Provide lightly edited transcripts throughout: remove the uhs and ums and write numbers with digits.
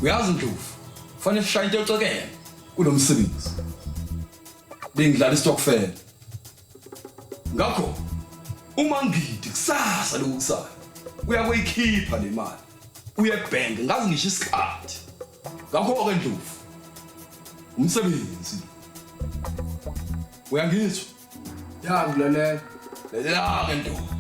Uyazi Ndlovu, kufanele sishaye into ecokeme kulo msebenzi. Bengidlala isitokfela. Ngakho uma ngidi kusasa lokhu kusayo uyakuyikhipha le mali uye ebhenki ngazi ngisho isikhathi. Ngakho-ke Ndlovu, umsebenzi uyangizwa? Ya ngilalela. Lalela-ke ndoda.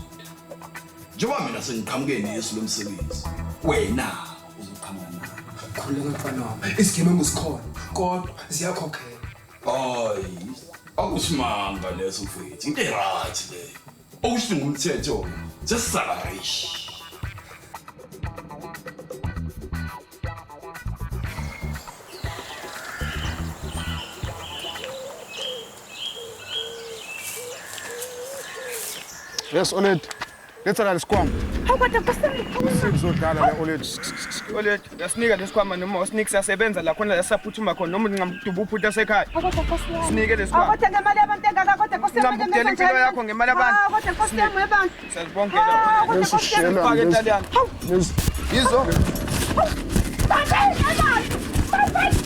Njengoba mina sengiqhamuke nesu lomsebenzi, wena uzoqhamuka nalo. Khululeka mfana wami. Izigebengu zikhona kodwa ziyakhokhela. Hayi, akusimanga leso mfethu. Into e-right leyo. Okusho ngumthetho sesisakarish. Yes, Oled. Letha la lesikhwama. Hawu kodwa Nkosi yami. Sizodlala la Oled. Oled, uyasinika lesikhwama noma usinike siyasebenza la khona la sisaphuthuma khona noma ngingamduba uphutha sekhaya. Hawu kodwa Nkosi yami. Sinike lesikhwama. Hawu kodwa ngemali yabantu engaka kodwa Nkosi yami. Ngingamdela impilo yakho ngemali yabantu. Hawu kodwa Nkosi yami webantu. Siyazibongela. Hawu kodwa Nkosi yami. Fake eTaliyane. Yizo. Bambeni abantu. Bambeni.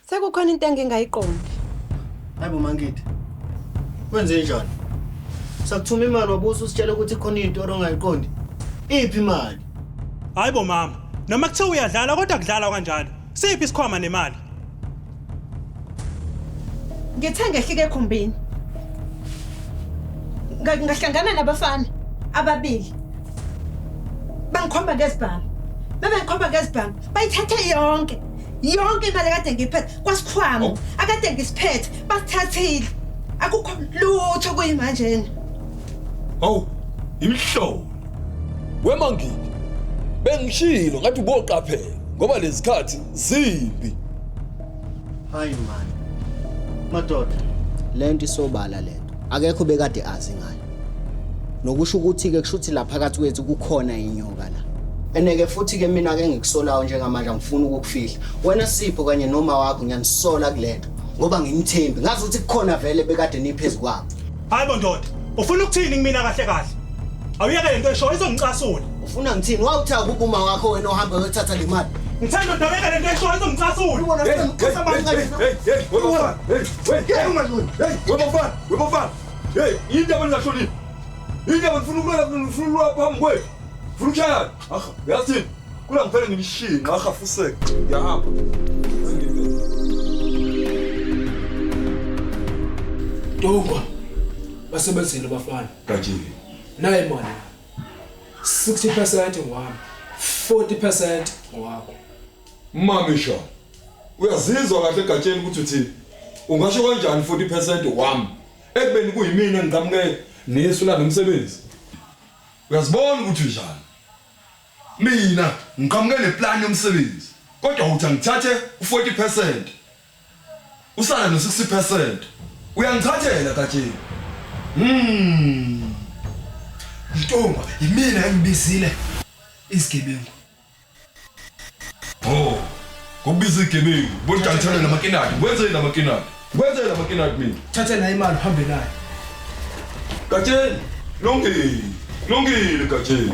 Sekukhona into engingayiqondi. Hayibo Mangidi. Wenze njani? Sakuthuma imali wabusa usitshela ukuthi khona into ongayiqondi. Iphi imali? Hayibo mama, noma kuthiwa uyadlala kodwa kudlalwa kanjalo. Siphi isikhwama nemali? Ngithe ngehlike ekhumbini. Ngahlangana nabafana ababili. Bangikhomba ngezibhamu. Bebengikhomba ngezibhamu. Bayithathe yonke. Yonke imali akade ngiyiphethe kwasikhwama Oh. akade ngisiphethe basithathile. Akukho lutho kuyimanjena. Hawu, imihlobo. Wemangidi. Bengishilo ngathi uboqaphela ngoba lezikhathi zimbi. Hayi man. Madoda, lento isobala lento. Akekho bekade azi ngayo. Nokusho ukuthi ke kushuthi la phakathi kwethu kukhona inyoka la. Eneke futhi ke mina ke ngikusolayo njengamanje angifuni ukukufihla. Wena Sipho kanye noma wakho ngiyanisola kulento ngoba nginithembi. Ngazi ukuthi kukhona vele bekade niphezulu kwabo. Hayi bo ndoda, ufuna ukuthini kumina kahle kahle? Awuyeke lento eshoyo izongicasula. Ufuna ngithini? Wawuthi akuphi uma wakho wena ohamba uyothatha le mali? Ngithanda ndoda awuyeke lento eshoyo izongicasula. Hey, hey, hey, hey, webafana, hey, hey, hey, webafana, webafana. Hey, indaba ningahloniphi. Indaba nifuna ukulala nifuna ukulwa phambi kwethu. Funa ukushayana. Aha, uyathini? Kula ngivele nginishinqa, aha fuseke. Ngiyahamba. Dungwa. Basebenzile abafana. Gajile. Nayi imali. 60% ngowami. 40% ngowakho. Mamisha. Uyazizwa kahle egatsheni ukuthi uthini? Ungasho kanjani 40% wami? Ekubeni kuyimina engiqhamuke nesu la nomsebenzi. Uyazibona ukuthi unjani? Mina ngiqhamuke neplan yomsebenzi. Kodwa uthi angithathe u40%. Usala no60%. Uyangichathela Gatsheni. Mm. Mntungwa, yimina engibizile izigebengu. Oh. Ngokubiza igebengu, bona ngithole namakinati. Wenzeni namakinati? Wenzeni namakinati mina? Thatha nayo imali uhambe nayo. Gatsheni, lungile. Lungile Gatsheni.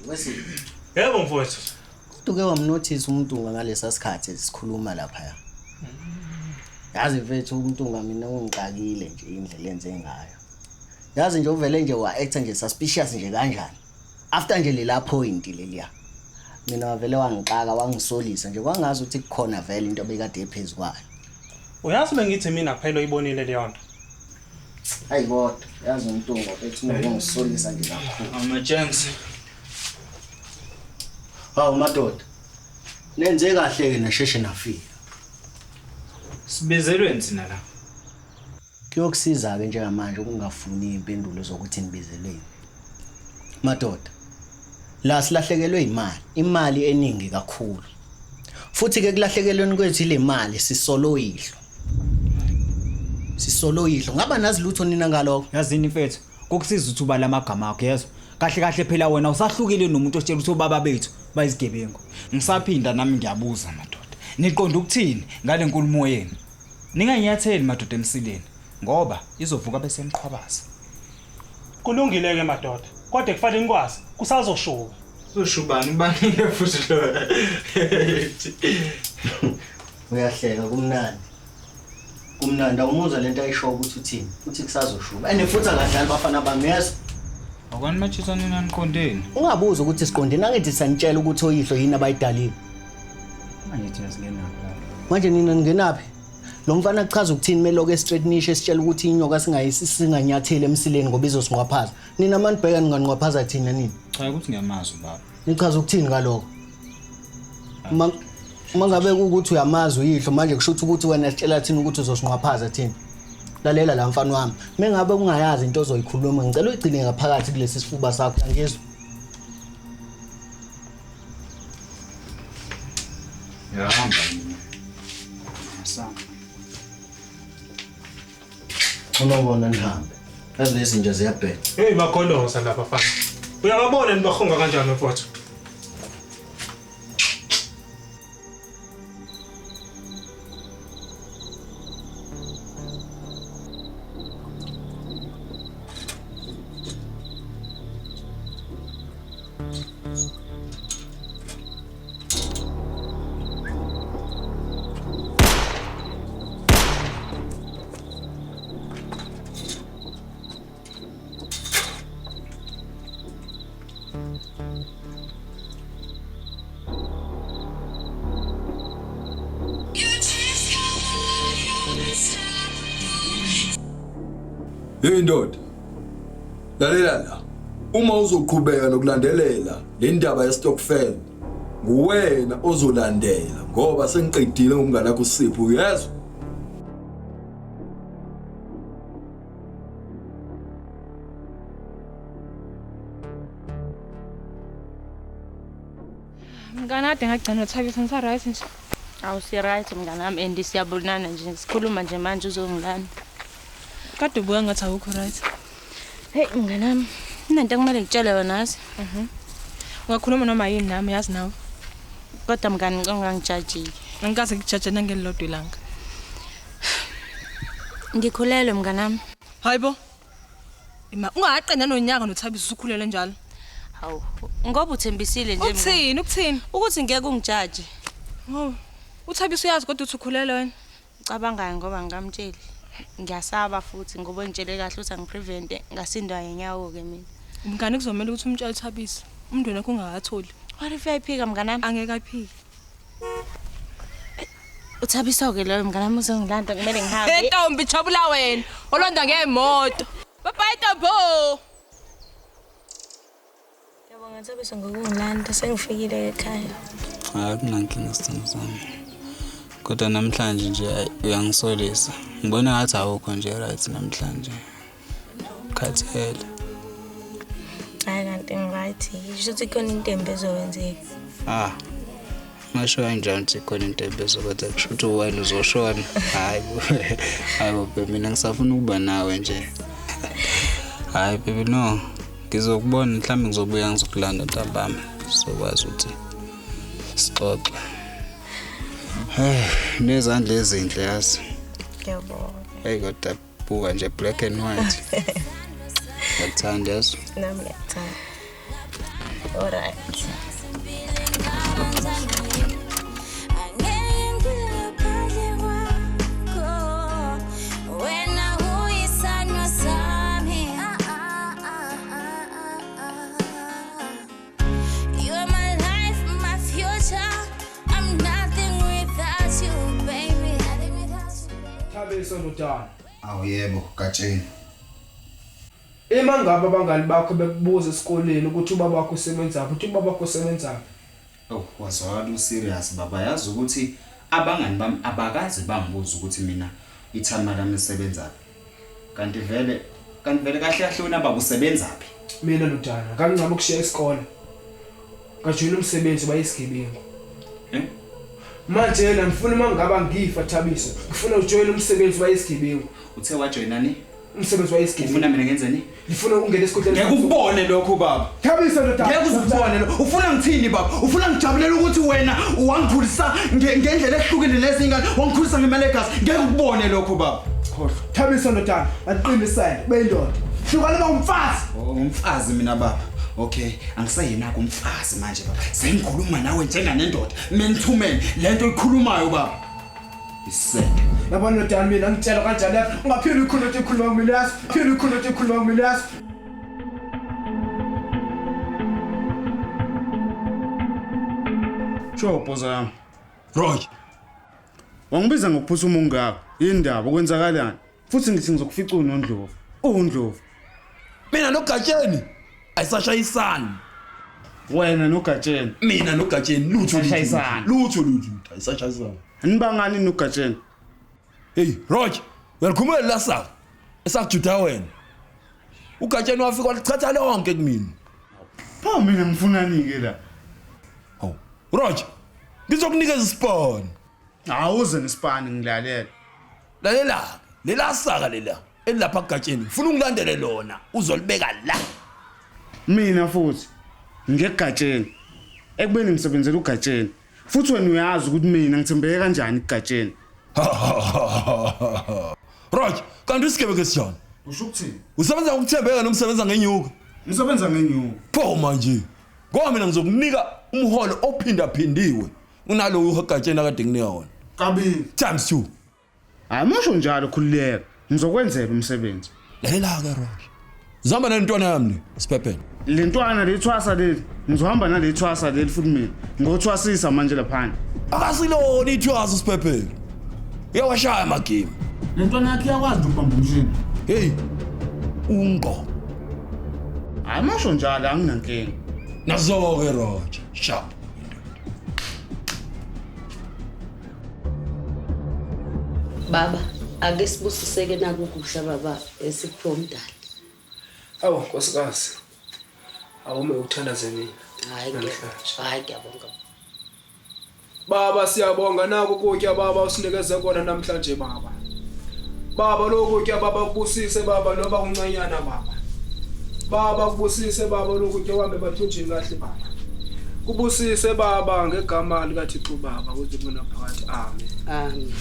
Wesiphi? Yebo mfowethu. Kodwa uke wamnothisa uMntunga ngalesa sikhathi sikhuluma laphaya. Yazi mfethu uMntunga mina ungixakile nje indlela enze ngayo. Yazi nje uvele nje wa-acta nje suspicious nje kanjani. After nje lela point leliya. Mina wavele wangixaka wangisolisa nje kwangazi ukuthi kukhona vele into obekade ephezu kwayo. Uyazi bengithi mina kuphela oyibonile leyo nto. Hayi kodwa yazi uMntunga mfethu ungisolisa nje kakhulu. Ama-gents. Hawu madoda. Nenze kahle ke nasheshe nafika. Sibizelweni thina la? Kuyokusiza ke njengamanje ukungafuni impendulo zokuthi nibizelweni. Madoda. La silahlekelwe imali, imali eningi kakhulu. Futhi ke kulahlekelweni kwethu ile mali sisolo yihlo. Sisolo yihlo. Ngaba nazi lutho nina ngalokho? Yazini mfethu, kokusiza ukuthi ubale amagama akho yezwa. Kahle kahle phela wena usahlukile nomuntu ositshela ukuthi obaba bethu. Bayizigebengu. Ngisaphinda nami ngiyabuza madoda. Niqonda ukuthini ngale nkulumo yenu? Ninganyatheli madoda emsileni ngoba izovuka bese niqhwabaza. Kulungile-ke madoda, kodwa kufanele nikwazi kusazoshuba. Uzoshubani banike futhi lo. Uyahleka kumnandi. Kumnandi awumuzwa lento ayisho ukuthi uthini. Uthi kusazoshuba. And futhi akadlali bafana bami yezwa. Awukani machisa nina niqondeni? Ungabuza ukuthi siqondeni angithi sanitshela ukuthi oyihlo yini abayidalile. Manje thina singenaphi lapho? Manje nina ningenaphi? Lo mfana kuchaza ukuthini meloke straight nishe sitshela ukuthi inyoka singanyatheli emsileni ngoba izosinqwaphaza. Nina manibheka ninganqwaphaza thina nini? Cha ukuthi ngiyamazi ubaba. Nichaza ukuthini ngalokho? Uma ngabe ukuthi uyamazi uyihlo manje kusho ukuthi wena sitshela thina ukuthi uzosinqwaphaza thina. Lalela la mfana wami. Mengabe ungayazi into ozoyikhuluma ngicela uyigcine ngaphakathi kulesi sifuba sakho ngiyezwa. Ngiyahamba mina. Ngisamba. Unobona nihambe. Yazi lezi zinja ziyabheda. Hey bagoloza lapha fana. Uyababona nibahonga kanjani mfowethu? Hey ndoda, lalela la. Uma uzoqhubeka nokulandelela le ndaba ye-stokvel, nguwena ozolandela ngoba sengiqedile ngomngane wakho uSipho, uyezwa? Mngani ade ngagcina uThabiso ngisa right nje. Awu si right mngani wami and siyabonana nje sikhuluma nje manje uzongilanda. Kade ubuya ngathi awukho right. Hey mngani wami, kunento ekumele ngitshele wena yazi. Ungakhuluma noma yini nami yazi nawe. Kodwa mngani ngicela ungangijajiki. Angikaze ngikujaje nangelilodwa ilanga. Ngikhulelwe mngani wami. Hayibo. Ima ungaqeda nonyaka noThabiso usukhulelwe njalo. Hawu, ngoba uthembisile nje. Ukuthini, ukuthini? Ukuthi ngeke ungijaje. Oh, uThabiso uyazi kodwa uthi ukhulelwe wena. Ucabangayo ngoba ngikamtsheli. Ngiyasaba futhi ngoba ngitshele kahle ukuthi angiprevente ngasindwa ngenyawo ke mina. Mngani kuzomela ukuthi umtshele uThabiso. Umndeni wakho ungakatholi. What if ayiphika mngani wami? Angeke ayiphike. Uthabiso ke loyo mngani wami uzongilanda kumele ngihambe. Hey ntombi jabula wena. Olonda ngemoto. Bye bye ntombo. Ngiyabonga Thabiso ngokungilanda sengifikile ekhaya. Hayi kunankinga sithando sami. Kodwa namhlanje nje uyangisolisa. Ngibona ngathi awukho nje right namhlanje. Khathele. Hayi kanti ngiright. Ngisho ukuthi khona into embi ezokwenzeka. Ah. Ngasho kanjani ukuthi khona into embi ezokwenzeka? Kusho ukuthi wena uzoshona. Hayi bo. Hayi bo baby mina ngisafuna ukuba nawe nje. Hayi baby no. Ngizokubona mhlawumbe ngizobuya ngizokulanda ntambama sokwazi ukuthi sixoxe. Hey, nezandla ezinhle yazi. Ngiyabonga. Hey kodwa buka nje black and white. Ngiyakuthanda yazi. Nami ngiyakuthanda. All right. Thabiso ndodana. Awu yebo, Gatsheni. Uma ngabe abangani bakho bekubuza esikoleni ukuthi ubaba wakho usebenzaphi, uthi ubaba wakho usebenzaphi. Oh, wazwakala userious baba, yazi ukuthi abangani bami abakaze bangibuza ukuthi mina ithama lami lisebenzaphi. Kanti vele kahle kahle wena baba usebenzaphi? Mina ndodana, ngangincama ukushiya isikole. Ngajoyina umsebenzi bayisigebengu. Manje yena ngifuna uma ngaba ngifa Thabiso, ngifuna ujoyina umsebenzi bayisigebengu. Uthe wajoyina ni? Umsebenzi wayesigele. Ufuna mina ngenzeni? Ngifuna ungene esikhundleni. Ngeke ukubone lokho baba. Thabisa ndoda. Ngeke uzukubone lokho. Ufuna ngithini baba? Ufuna ngijabulela ukuthi wena wangikhulisa ngendlela ehlukile nezingane, wangikhulisa ngemali egazi. Ngeke ukubone lokho baba. Khohlwa. Thabisa ndodana, aniqinisele, beyindoda. Hlukana ba umfazi. Oh, umfazi mina baba. Okay, angiseyenako umfazi manje baba. Sengikhuluma nawe njenganendoda, man to man. Lento oyikhulumayo baba. Isende. Yabona ndodana mina ngitshela kanjani yazi. Ungaphili ukhuluma into ikhuluma mina yazi. Phila ukhuluma into ikhuluma mina yazi. Sho bhoza yami. Roger. Wangibiza ngokuphuthuma ungaka. Yindaba kwenzakalani? Futhi ngithi ngizokufica uNondlovu. UNdlovu. Mina noGatsheni ayisashayisani. Wena noGatsheni. Mina noGatsheni lutho lutho. Ayisashayisani. Lutho lutho ayisashayisani. Nibangani noGatsheni? Hey Roger, uyalikhumula la saka. Esakujuda wena. uGatsheni wafika walichatha lonke kumina. Pho mina ngifuna ke la? Hawu, Roger, ngizokunikeza isipani. Awuze nesipani ngilalela. Lalela, lela saka lela elilapha kuGatsheni. Ngifuna ungilandele lona, uzolibeka la. Mina futhi ngegatsheni. Ekubeni ngisebenzela uGatsheni. Futhi wena uyazi ukuthi mina ngithembeke kanjani kuGatsheni. Roger, kanti isigebeke sijani? Usho ukuthini? Usebenza ngokuthembeka noma usebenza ngenyuka? Ngisebenza ngenyuka. Pho manje. Ngoba mina ngizokunika umholo ophindaphindiwe unalowo uGatsheni akade nginika wona. Kabili. Times 2. Hayi musho njalo khululeka. Ngizokwenzela umsebenzi. Lalela ke Roger. Zihamba nentwana yami le, siphephele. Le ntwana lethwasa leli, ngizohamba nalethwasa leli futhi mina. Ngothwasisa manje laphana. Akasilona ithwasa siphephele. Uyawashaya amagame. Le ntwana yakhe iyakwazi ukubamba umshini. Hey. Ungo. Hayi musho njalo anginankinga. Nazo ke Roger. Sharp. Baba, ake sibusiseke nakukudla baba esikuphiwa umdali. Awu nkosikazi. Awume uthandaze mina. Hayi hayi ngiyabonga. Baba siyabonga naku ukutya baba usinikeze kona namhlanje baba. Baba lokutya baba kubusise baba noba kuncanyana baba. Baba kubusise baba lokutya uhambe bathunjini kahle baba. Kubusise baba ngegama likaThixo baba kuze kube phakathi. Amen. Amen.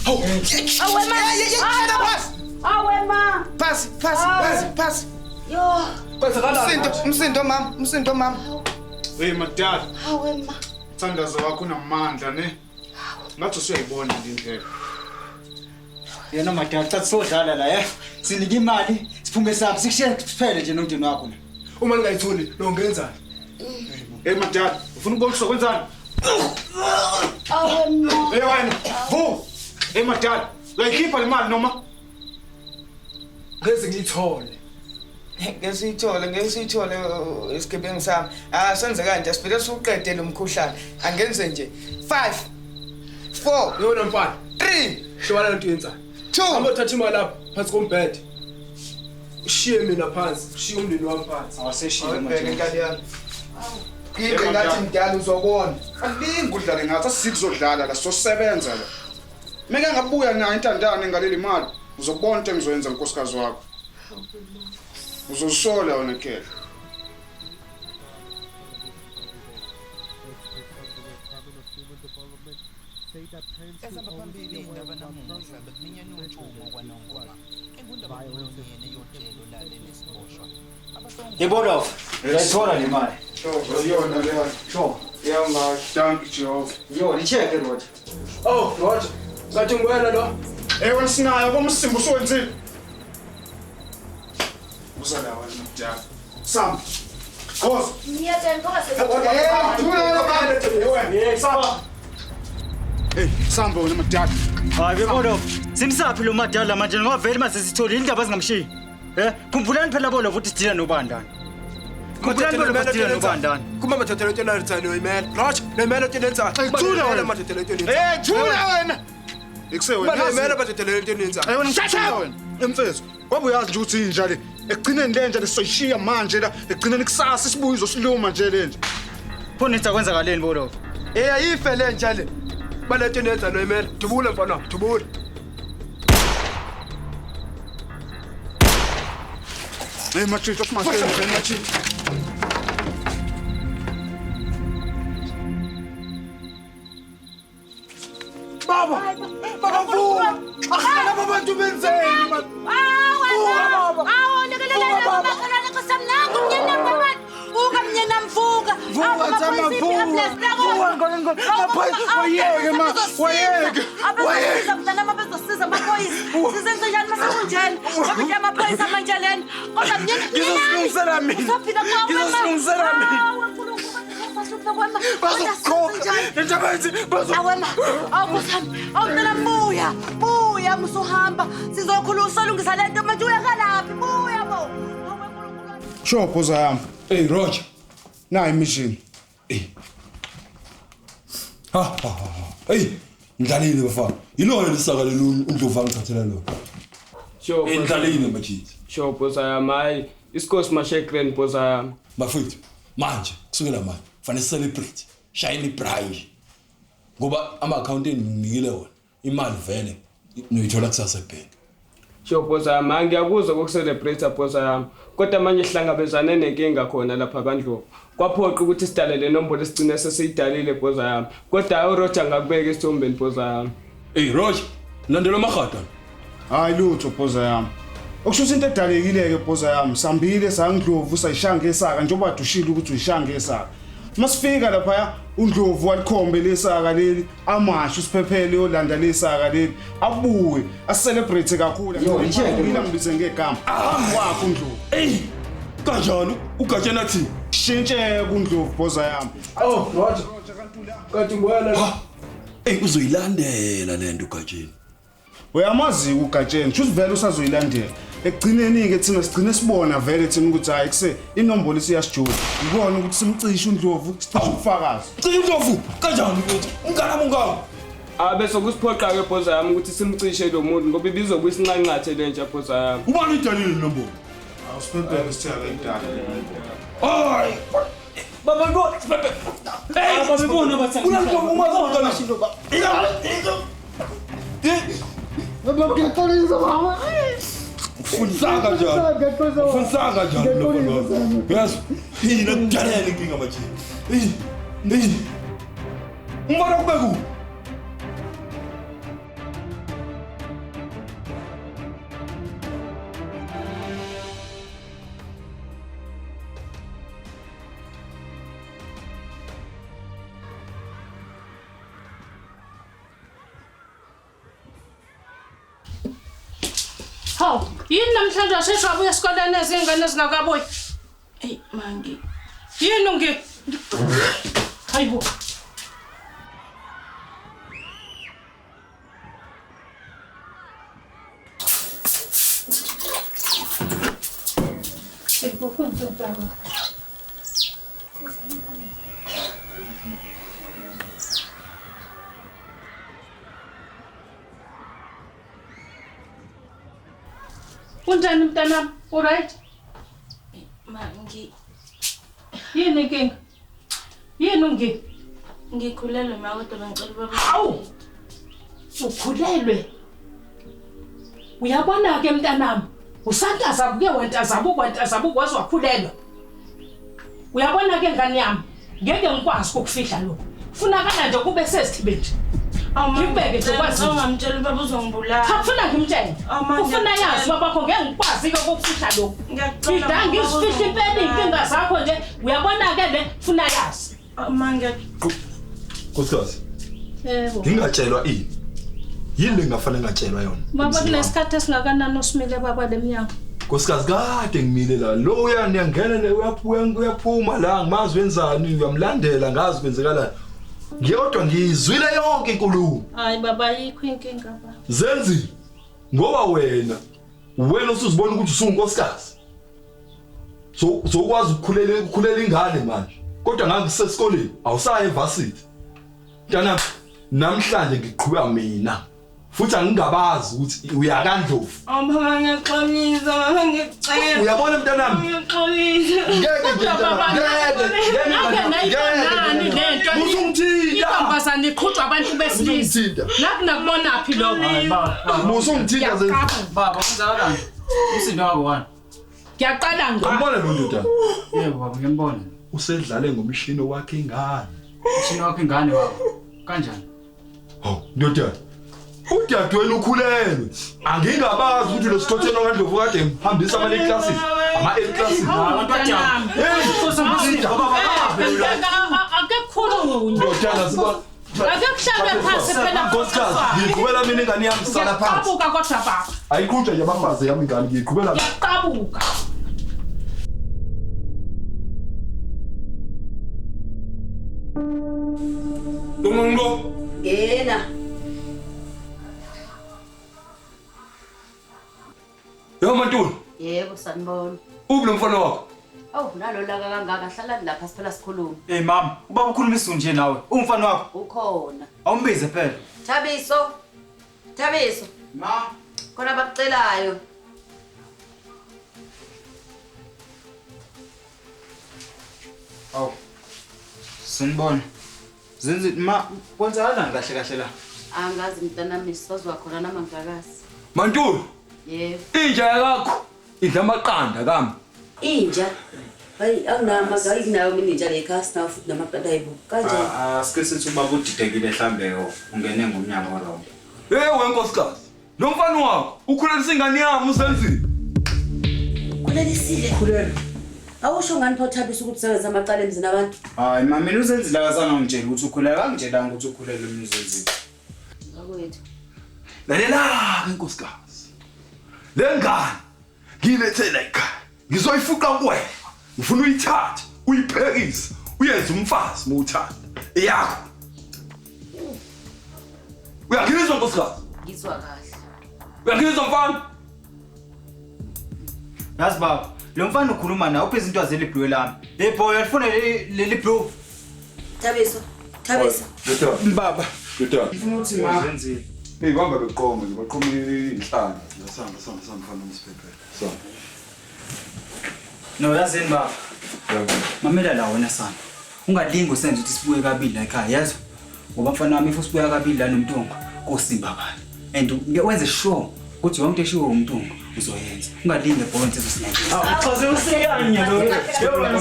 Awe ma. Awe ma. Pasi pasi pasi pasi. Yo. Kwenzakalani? Umsindo mama, umsindo mama. Hey madala. Awe ma. Thandazo wakho unamandla ne. Ngathi usuyayibona nje indlela. Yena madala cha sodlala la eh. Sinike imali, siphume saphi sikushiye siphele nje nomndeni wakho la. Uma ningayitholi lo ngenzani? Hey madala, ufuna ukubona kwenzani? Awe ma. Hey wena, vu. Hey madala, uyayikhipha le mali noma? Ngeze ngiyithole. Ngeke siyithole, ngeke siyithole isigebengu sami. Ah senze kanje, sivele siuqede lo mkhuhlane. Angenze nje. 5 4 Yona mfana. 3 Hlobana lento yenzayo. 2 Hamba uthatha imali lapha phansi kombhede. Ushiye mina phansi, ushiye umndeni wami phansi. Awaseshile manje. Inkabi yami. Ngike ngathi mdala uzobona. Alingi udlale ngathi asikuzodlala la sosebenza la. Meke ngabuya nayo intandane ngaleli mali, uzobona into engizoyenza nkosikazi wakho. Uzosola wena khehla. Yebo uyayithola le mali. Iyona leyo. Sure. Iyama, thank you Jehova. Iyona icheck Roger. Oh, Roger. Ngathi ngwena lo. Ewe sinayo komsimbo usuwenzile. Uzala wena mdala. Sam. Khoza. Ngiyatshela ngoba Samba. Hey, samba wena madala. Hayi bebolo. Simsaphi lo madala manje ngoba vele mase sitholile indaba zingamshiyi. Eh, khumbulani phela bolo ukuthi sidila nobandana. Khumbulani bolo sidila nobandana. Kuma madoda lento lenzayo noyimela. Roger, noyimela lento lenzayo. Thula wena. Madoda lento lenzayo. Hey, thula wena. Ikuse wena. Noyimela madoda lento lenzayo. Hey wena ngishaya wena. Emfethu, ngoba uyazi nje ukuthi inja le. Ekugcineni lenja lesoyishiya manje la, ekugcineni kusasa isibuye izosiluma nje lenja. Pho nithi akwenzakaleni bolo? Eh ayife lenja le. Balento nenza noyimela. Dubula mfana, dubula. Hey matshitshi, asimashe matshitshi. Baba, baba vuka. Akhala abantu benzeni man. Vuka baba. Awu lekelele baba khala nkosamnangu mnyana baba. Vuka mnyana mvuka. Vuka tsama vuka. Vuka ngone ngapha wayeke ma wayeke. Wayeke mntana mabezosiza amaphoyisa. Sizenze njani masekunjena? Ngoba nje amaphoyisa manje lena. Kodwa mnyana ngizosilungisela mina. Uzophila kwawe. Ngizosilungisela mina. Bazokukhokha. Njengabathi bazo. Awema. Awusami. Awumntana buya. Buya musuhamba. Sizokhuluma solungisa lento manje uyakalaphi? Buya bo. Sure phoza yami. Hey Roger. Nayi mission. Hey. Ha ha ha. Hey, ngidlalile bafana. Yilona lisaka leli uNdlovu angithathela lona. Sure. Ngidlalile manje. Sure phoza yami. Hayi, isikhosi mashe grand phoza yami. Bafethu, manje kusukela manje fanele celebrate. Shayini ibraai. Ngoba ama accountant nginikile wona. Imali vele noyithola kusasa ebhenki. Sure phoza yami, ngiyakuzwa ukucelebrate phoza yami. Kodwa manje sihlangabezane nenkinga khona lapha kaNdlovu. Kwaphoqa ukuthi sidale le nombolo esigcine sesiyidalile phoza yami. Kodwa uRoger ngakubeka esithombeni phoza yami. Hey Roger, landela amahata. Hayi lutho phoza yami. Okusho into edalekile ke phoza yami. Sambile saNdlovu sayishaya ngesaka njengoba dushile ukuthi uyishaya ngesaka. Masifika lapha uNdlovu walikhombe lesaka leli amasho siphephele yolanda lesaka leli abuye acelebrate kakhulu ngila ngibize ngegama phambi kwakho uNdlovu. Hey kanjani ugatshena thi shintshe kuNdlovu phoza yami. Oh Roger kanti ngwena. Hey uzoyilandela lento ugatsheni. Uyamazi ugatsheni shuthi vele usazoyilandela. Ekugcineni ke thina sigcine sibona vele thina ukuthi hayi kuse inombolo isiyasijula. Ngibona ukuthi simcishe uNdlovu, sicishe ubufakazi. Cishe uNdlovu kanjani ukuthi umngane ungaka? Abe sokusiphoqa ke phoza yami ukuthi simcishe lo muntu ngoba ibizobuya isinqanqathe lentsha phoza yami. Ubani idalile inombolo? Awusiphephele sithaka idala. Hayi. Baba bo, siphephele. Hey, baba bona bathi. Unalokho umazona. Baba ngiyaxolisa baba. Ufunisanga njani? Ufunisanga njani lokho lokho? Yazi, yini akujalela inkinga manje? Hey. Umfana kube kuphi? Hawu, yini namhlanje washeshe wabuya esikoleni ezingane ezingakabuyi? Ey mangi. Yini ungi? Hayibo. Unjani mntanami? Uright? Ma ngi yini inkinga? Yini ungi? Ngikhulelwe ma kodwa bengicela ubaba. Hawu! Ukhulelwe? Uyabona ke mntanami? Usantazabuke wantazabuka wantazabuka waze wakhulelwa. Uyabona ke ngane yami? Ngeke ngikwazi ukufihla lokho. Funakala nje kube sesithibe nje. Ngibeke nje kwazi. Awungamtshela ubaba uzongibulala. Cha kufuna ngimtshele. Ufuna yazi babakho ngeke ngikwazi ke ukufihla lokho. Ngiyacela. Ngizifihla impela inkinga zakho nje. Uyabona ke le funa yazi. Manje Nkosikazi. Yebo. Ngingatshelwa ini? Yini lengafanele ngatshelwa yona? Baba kunesikhathi esingakanani osimile baba lemnyango? Nkosikazi kade ngimile la. Lo uyangena uyaphuma la ngimazi wenzani uyamlandela ngazi kwenzekalani. Ngiyodwa ngizwile yonke inkulumo. Hayi baba yikho inkinga baba. Zenzi ngoba wena usuzibona ukuthi usunkosikazi. So ukwazi ukukhulela ingane manje. Kodwa ngangisesikoleni awusaye evarsity. Mntana namhlanje ngiqhubeka mina. Futhi angingabazi ukuthi uyakaNdlovu. Oh mama ngiyaxolisa mama ngiyacela. Uyabona mntanami? Ngiyaxolisa. Ngeke ngeke lento. Musungithinta. Intombazane iqhutshwa abantu besilisa. Nakunakubona phi lokho? Musungithinta zenzi. Baba kwenzakalani? Umsindo wakho wani? Ngiyaqala ngqa. Uyambona lo ndodana? Yebo baba, ngiyambona. Usedlale ngomshini wakhe ingane. Umshini wakhe ingane baba. Kanjani? Hawu, ndodana. Udadewenu ukhulelwe. Angingabazi ukuthi lo sikhothelo kaNdlovu kade ngihambisa ama classes. Ama A classes. Ake kukhulunywe. Ndodana siba Ake kuhlalwe phansi phela. Nkosikazi, ngiqhubela mina ingane yami sala phansi. Ngiyaqabuka kodwa baba. Ayiqhutshwa nje abafazi yami ingane ngiyiqhubela. Ngiyaqabuka. Lungo. Ngena. Yebo Mantuli. Yebo sanibona. Uphi lo mfana wakho? Awu nalo laka kangaka hlalani lapha siphela sikhuluma. Hey mama, ubaba ukhuluma isiZulu nje nawe. Ungumfana wakho? Ukhona. Awumbize phela. Thabiso. Thabiso. Ma, khona abakucelayo. Awu. Sanibona. Zenzi ma kwenzakalani kahle kahle la? Angazi mntanami sazwa khona nama ngakazi. Mantuli. Yebo. Inja yakho idla amaqanda kami. Inja. Hayi anginama ayinayo mina inja le ekhaya sinawo futhi namaqanda ayibo. Kanjani? Asike sithi ubaba udidekile mhlambe ungene ngomnyango wrong. Hey wenkosikazi. Lo mfana wakho ukhulelisa ingane yami uSenzile. Ukhulelisile. Khulele. Awusho ngani pho Thabiso ukuthi usebenza amacala emzini abantu? Hayi mama mina uSenzile akazange angitshele ukuthi ukhulele, angitshelanga ukuthi ukhulele mina uSenzile. Ngakwethu. Lalela-ke nkosikazi. Le ngane ngiyilethe la ekhaya. Ngizoyifuqa kuwena. Ngifuna uyithathe, uyiphekise, uyenze umfazi mawuthanda. Eyakho. Uyangizwa nkosikazi? Ngizwa kahle. Uyangizwa mfana? Yazi baba, lo mfana ukhuluma nawe uphe izinto azeli blue lami. Hey boy, uyalifuna leli blue? Thabiso, Thabiso. Baba. Ndodana. Ngifuna ukuthi ma Zenzile. Hey bamba beqoma nje baqoma inhlanga. Samba samba samba mfana umsiphephele. Samba. No yazini baba. Mamela la wena sana. Ungalingi usenze ukuthi sibuye kabili la ekhaya, yazi? Ngoba mfana wami if usibuya kabili la noMntungwa, kosimba bani. And wenze sure ukuthi yonke eshiwo uMntungwa uzoyenza. Ungalingi ebhola ezosinakekela. Awu, chaze usiyanya lo. Yebo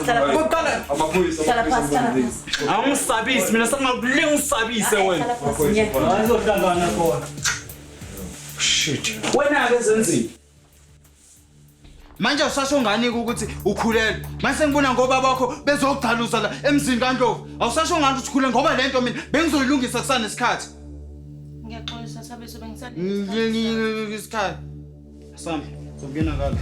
sana. Kuqala amaphoyisa. Awungisabisi mina sengakulinga ungisabise wena. Ayizohlangana khona. Shit. Wena ke Zenzile. Manje awusasho ngani ukuthi ukhulelwe? Manje sengibona ngoba bakho bezokugcaluza la emzini kaNdlovu. Awusasho ngani ukuthi ukhulelwe ngoba lento mina bengizoyilungisa kusanesikhathi. Ngiyaxolisa Thabiso bengisale. Isikhathi. Sami, sokungena ngalo.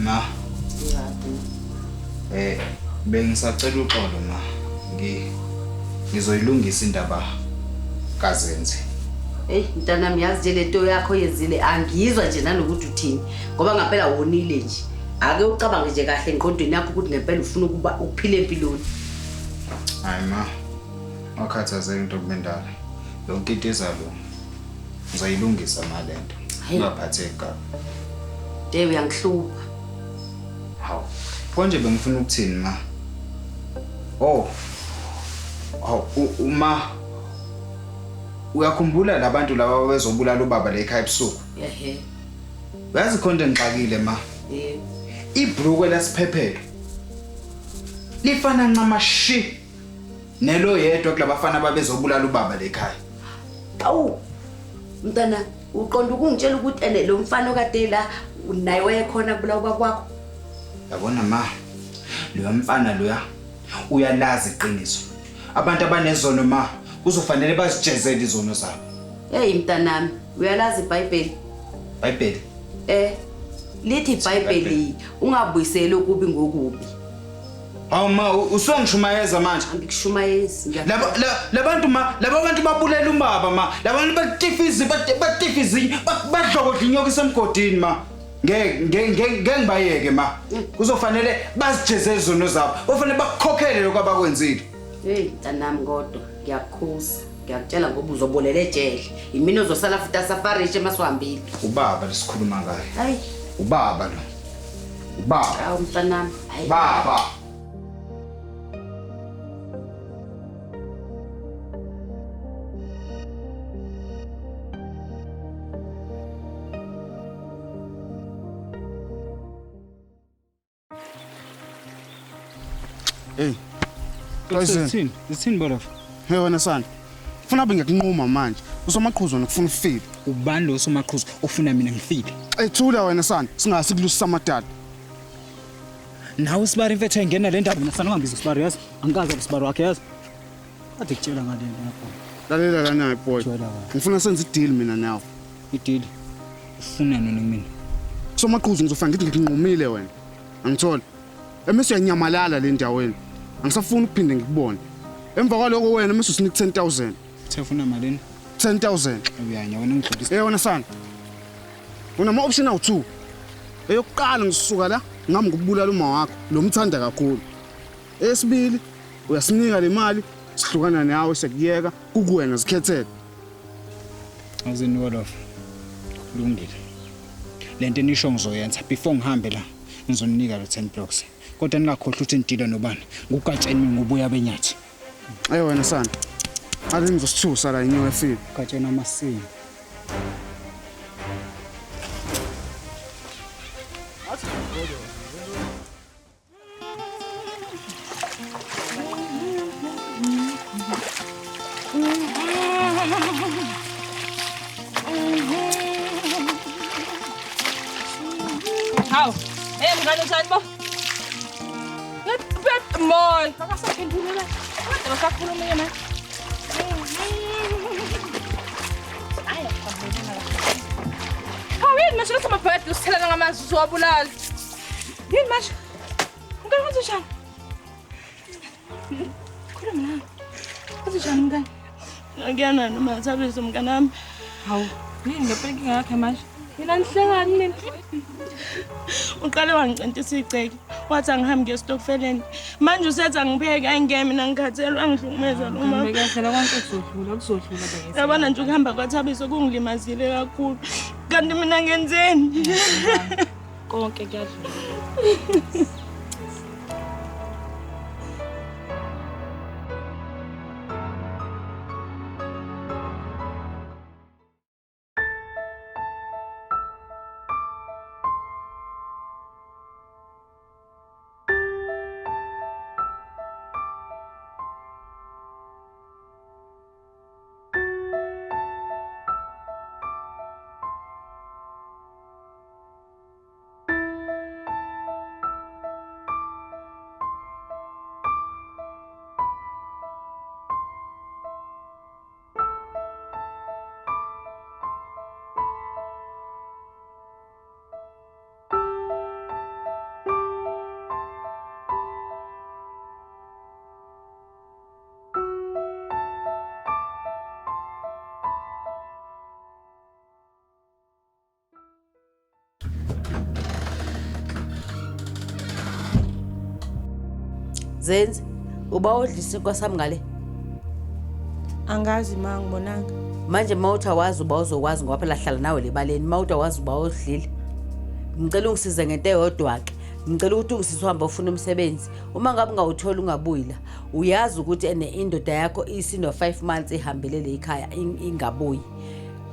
Ma. Bengisacela uxolo ma. Ngizoyilungisa indaba kaZenzi. Hey mntanami yazi nje lento yakho yenzile angiyizwa nje nanokuthi uthini ngoba ngempela wonile nje. Ake ucabange nje kahle engqondweni yakho ukuthi ngempela ufuna ukuba uphile empilweni. Hayi ma. Wakhathazeka into kubendala. Yonke into izalunga. Ngizoyilungisa ma lento. Ungaphatheki kabi. Nje uyangihlupha. Hawu. Pho nje bengifuna ukuthini ma? Oh. Hawu uma uyakhumbula labantu laba bezobulala ubaba la ekhaya ebusuku? Ehhe. Uyazi khona ngixakile ma. Yebo. Ibhulukwe lasiphephelo lifana ncamashi nelo yedwa kulabafana babezobulala ubaba la ekhaya. Awu. Mntana uqonda ukungitshela ukuthi ene lo mfana okade la naye wayekhona kubulawa ubaba wakho? Yabona ma, lo mfana loya uyalazi iqiniso. Abantu abanezono ma kuzofanele bazijezele izono zabo. Hey mntanami, uyalazi iBhayibheli? iBhayibheli? Lithi iBhayibheli ungabuyiseli okubi ngokubi. Hawu ma, usungishumayeza manje. Angikushumayezi. Labantu ma, laba bantu babulela ubaba ma. Labantu batifizi batifizi badlokodla inyoka isemgodini ma. Ngeke ngibayeke ma. Kuzofanele bazijezele izono zabo. Kufanele bakukhokhele lokho abakwenzile. Hey mntanami kodwa ngiyakukhuza. Ngiyakutshela ngoba uzobolela ejele. Imini ozosala futhi asafarishe masuhambile. Ubaba lesikhuluma ngaye. Hayi. Ubaba lo. Ubaba. Hawu mntanami. Hayi. Baba. Hey. Poison. Zithini bolof? Hey wena sana. Ufuna abe ngiyakunquma manje. Usomaqhuzu wena ufuna ufile. Ubani lo somaqhuzu ofuna mina ngifile? Ethula wena sana, singasi kulusisa amadala. Nawe sibari mfethu engena le ndaba mina sana ungangibiza sibari yazi. Angikazi usibari wakhe yazi. Kade kutshela ngale nto lapho. Lalela lana boy. Ngifuna senze i-deal mina nawe. I-deal. Ufuna nini kumina? Somaqhuzu ngizofika ngithi ngikunqumile wena. Angithola. Emese uyanyamalala le ndaweni. Angisafuni ukuphinde ngikubone. Emva kwaloko wena mase usinika 10000. Uthe ufuna malini? 10000. Uyanya wena ngidlulisa. Eh wena sana. Unama option awu2. Eyokuqala ngisuka la ngami ngikubulala uma wakho lo mthanda kakhulu. Esibili uyasinika le mali sihlukana nawe sekuyeka kukuwena zikhethele. Azini Wolof. Kulungile. Lento enisho ngizoyenza before ngihambe la ngizoninika lo 10 blocks. Kodwa ningakhohlwa ukuthi ngidila nobani. Ngugatsheni ngobuya benyathi. Eh wena sana. Ake ngizosithusa la inyoka efile. Gatsheni amasini. Hawu, hey mngane njani bo? Moy, akasaphenduli la. Kodwa basakhuluma yena. Hayi, akaphendula la. Hawu yini manje letha amabhayidi usithelana ngamanzi uzowabulala. Yini manje? Mngane wenze njani? Khuluma nami. Wenze njani mngane? Ngiyana noma Thabiso mngane wami. Hawu, yini ngempela inkinga yakhe manje? Mina nihlekani nina? Uqale wangicentisa igceke wathi angihambi ngesitokfeleni manje usethi angipheke ayingeke mina ngikhathelwe angihlukumeza lo mama. Bekezela konke kuzodlula kuzodlula bekezela. Yabona nje ukuhamba kwaThabiso kungilimazile kakhulu kanti mina ngenzeni? Konke kuyadlula. Zenzi, uba odlisa inkosi yami ngale? Angazi ma ngibonanga. Manje mawuthi awazi uba uzokwazi ngoba phela hlala nawe lebaleni. Mawuthi awazi uba odlile. Ngicela ungisize ngento eyodwa ke. Ngicela ukuthi ungisize uhambe ufuna umsebenzi. Uma ngabe ungawutholi ungabuyi la. Uyazi ukuthi ene indoda yakho isino 5 months ihambele le ekhaya ingabuyi.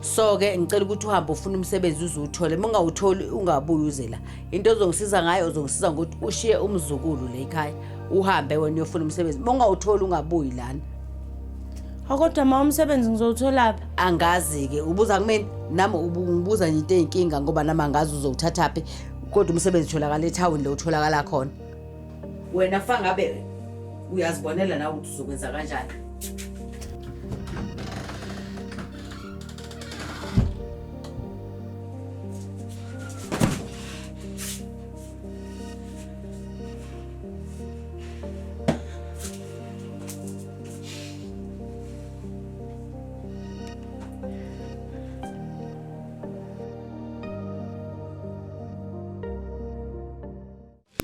So ke ngicela ukuthi uhambe ufuna umsebenzi uzuthole. Uma ungawutholi ungabuyi uze la. Into ozongisiza ngayo uzongisiza ngokuthi ushiye umzukulu le ekhaya. Uhambe wena uyofuna umsebenzi. Uma ungawutholi ungabuyi lana. Kodwa ma umsebenzi ngizowutholaphi? Angazi ke, ubuza kumina nami ungibuza nje into eyinkinga ngoba nami angazi uzowuthathaphi. Kodwa umsebenzi utholakala ethawini lo utholakala khona. Wena fa ngabe uyazibonela nawe ukuthi uzokwenza kanjani.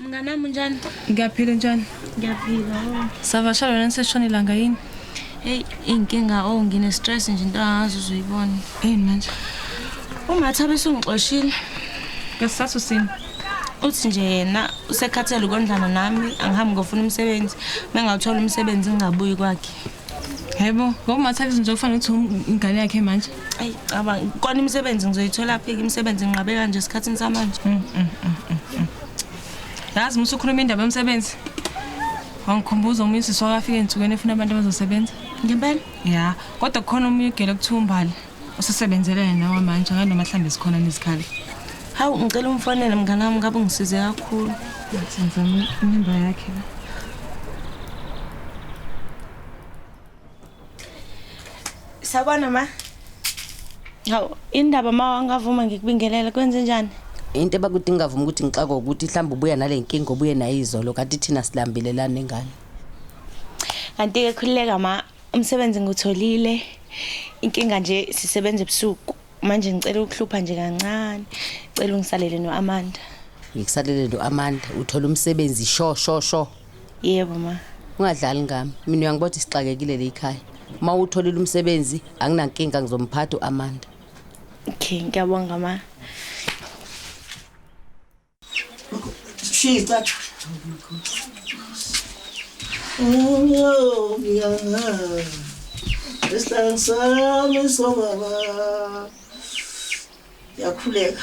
Mnganami unjani? Ngiyaphila njani? Ngiyaphila. Savasha wena seshona ilanga yini? Hey, inkinga oh ngine stress nje into angazi uzoyibona. Yini manje? UMathabiso ungixoshile. Ngesizathu sini? Uthi nje yena usekhathele ukondlana nami, angihambi ngofuna umsebenzi. Mengawuthola umsebenzi ngingabuyi kwakhe. Yebo, ngoba uMathabiso nje kufanele ukuthi ingane yakhe manje. Ayi cabanga, kona imisebenzi ngizoyithola phi imisebenzi nginqabe kanje esikhathini samanje. Yazi musukhuluma indaba yomsebenzi. Wangikhumbuza omunye usisi wakafika ey'nsukwini efuna abantu abazosebenza. Ngempela? Ya, kodwa kukhona omunye ugele okuthiwa uMbali. Usesebenzela yena wamanje, angazi noma mhlawumbe zikhona nezikhala. Hawu, ngicela umfonele mngani wami ngabe ungisize kakhulu. Ngathi ngizama inamba yakhe la. Sawubona ma. Hawu, indaba ma wangavuma ngikubingelele kwenze njani? Into ebakuthi ngingavuma ukuthi ngixakwe ukuthi mhlawumbe ubuya nale nkinga obuye nayo izolo kanti thina silambile la nengane. Kanti-ke khululeka ma, umsebenzi ngiwutholile. Inkinga nje sisebenza ebusuku. Manje ngicela ukuhlupha nje kancane. Ngicela ungisalele no-Amanda. Ngikusalele no-Amanda, uthola umsebenzi sho sho sho. Yebo ma. Ungadlali ngami. Mina uyangibona ukuthi sixakekile la ekhaya. Uma utholile umsebenzi anginankinga ngizomphatha u-Amanda. Okay, ngiyabonga ma. Shica. Esihlangani sami sobaba. Yakhuleka.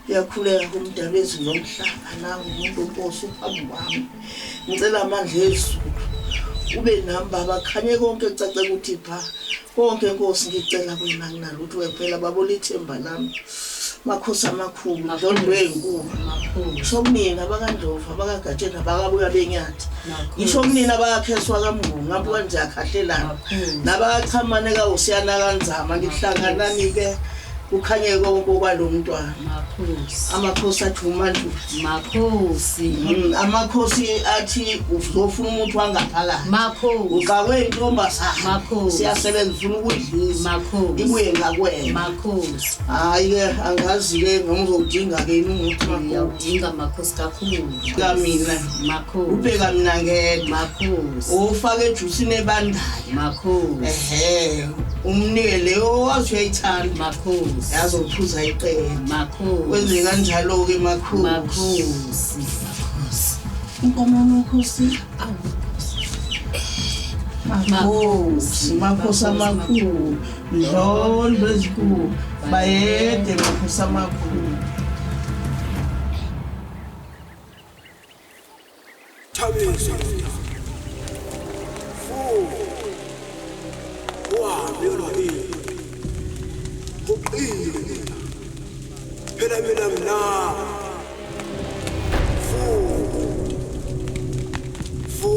Yakhuleka kumdala wezulu nomhlaba nangu umuntu onkosi uphambi kwami. Ngicela amandla ezulu. Ube nami baba khanye konke kucace ukuthi pha. Konke Nkosi ngicela kuwena nginalutho kuphela baba ulithemba lami. Makhosi amakhulu, ndlondlo ezinkulu. Ngisho kunina abakaNdlovu, abakaGatsheni, abakabuya benyathi. Ngisho kunina abakaKheswa kaMnguni, ngapho kanje akhahlelana. Nabakachamane kaWusiyana kaNzama, ngihlanganani-ke kukhanye konke okwalo mntwana. Amakhosi athi uManduli. Makhosi. Amakhosi athi uzofuna umuntu wangaphakathi. Makhosi. Uxakwe intombazana. Makhosi. Siyasebenza ufuna ukuyidlisa. Makhosi. Ibuye ngakwena. Makhosi. Hayi-ke angazi-ke noma uzowudinga-ke yini umuthi makhosi. Ngiyawudinga makhosi kakhulu. Kamina. Makhosi. Ubheka mina ngedwa. Makhosi. Ufake ejusini ebandayo. Makhosi. Ehhe. Umnike leyo wazi uyayithanda. Makhosi. Yazophuza iqele. Makhosi. Wenze kanjalo-ke makhosi. Makhosi. Makhosi. Inkomo makhosi. Makhosi. Makhosi amakhulu. Ndlondlo ezinkulu. Bayede makhosi amakhulu. Thabiso. Phela mina mina fu fu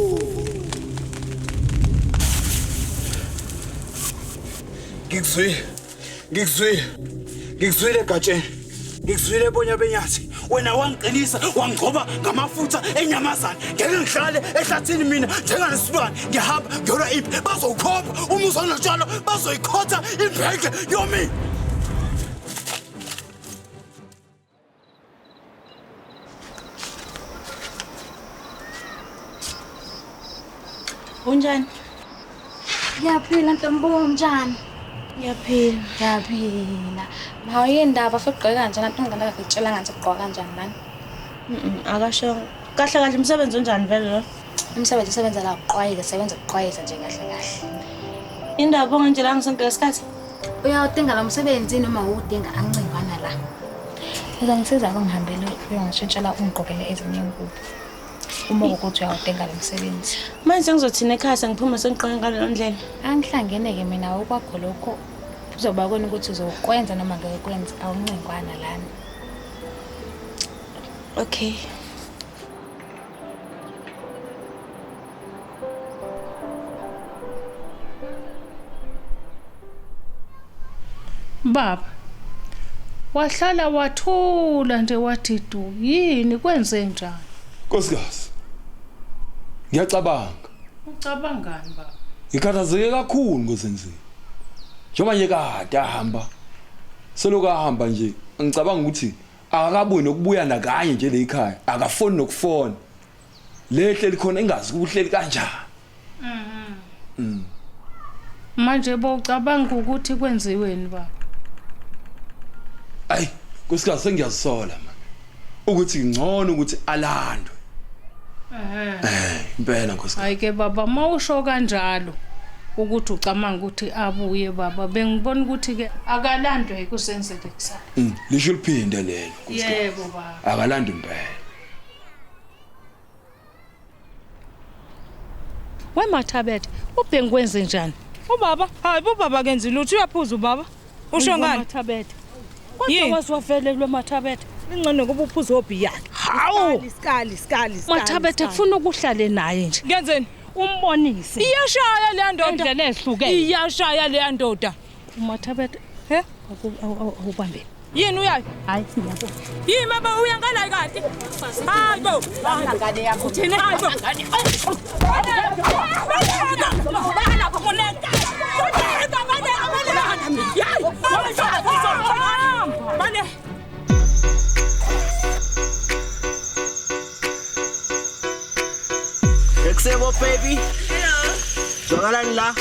ngikuzwile egatsheni, ngikuzwile ebonya benyathi. Wena wangiqinisa wangigcoba ngamafutha enyamazane. Ngeke ngihlale ehlathini mina njengalesilwane. Ngihamba ngiyolwa impi, bazowukhomba umuzi onotshwala, bazoyikhotha imbheke yomile. Unjani? Ngiyaphila ntombi, unjani? Ngiyaphila. Ngiyaphila. Hawu yini ndaba sogqoke kanjani? Ntombi ngakutshela ngathi ugqoka kanjani lana? Akasho. Kahle kahle umsebenzi unjani vele lo? Umsebenzi usebenza la uqwayile, sebenza uqwayile nje kahle kahle. Indaba ongitshelanga sonke lesikhathi? Uyawudinga lo msebenzi noma uwudinga ancingwana la. Uzongisiza ukungihambela uyongishintshela ungigqokele ezinye ingubo. Uma ukuthi uyawudinga lo msebenzi. Manje sengizothina ekhaya sengiphuma sengiqoke ngaleyo ndlela. Angihlangene-ke mina okwakho lokho kuzoba kona ukuthi uzokwenza noma ngeke kwenze, awuncingwana lana. Okay. Baba, wahlala wathula nje wathi du, yini kwenze njani? Nkosikazi, ngiyacabanga. Ucabangani baba? Ngikhathazeke kakhulu ngoZenzile. Njengoba nje kade ahamba, selokhu ahamba nje, ngicabanga ukuthi akakabuyi nokubuya nakanye nje le ekhaya, akafoni nokufona. Lehle likhona ingazi kuhleli kanjani. Manje bowucabanga ukuthi kwenziweni baba? Ayi, nkosikazi sengiyazisola manje. Ukuthi ngcono ukuthi alandwe. Impela nkosikazi. Hayi ke baba, mawusho kanjalo ukuthi ucabanga ukuthi abuye baba, bengibona ukuthi ke akalandwe kusenzele kusasa. Lisho liphinde lelo nkosikazi. Yebo baba. Akalandwe impela. Wemathabethe, ubhengi kwenze njani? Ubaba, hayi ubaba kenzi lutho uyaphuza ubaba. Usho ngani? Mathabethe. Kodwa waziwavelelwe Mathabethe. Ingcono ngoba uphuza obhiya. Hawu! Isikali, isikali, isikali. Mathabethe kufuna ukuhlale naye nje. Ngenzeni? Umbonise. Iyashaya leya ndoda. Indlela ehlukene. Iyashaya leya ndoda. Umathabethe. He? Awubambe. Yini uyayo? Hayi ngiyabona. Yimi baba uya ngala kade. Hayi bo. Ngane yakho. Uthini? Hayi bo. Eksebo baby. Hello. Zwakalani la.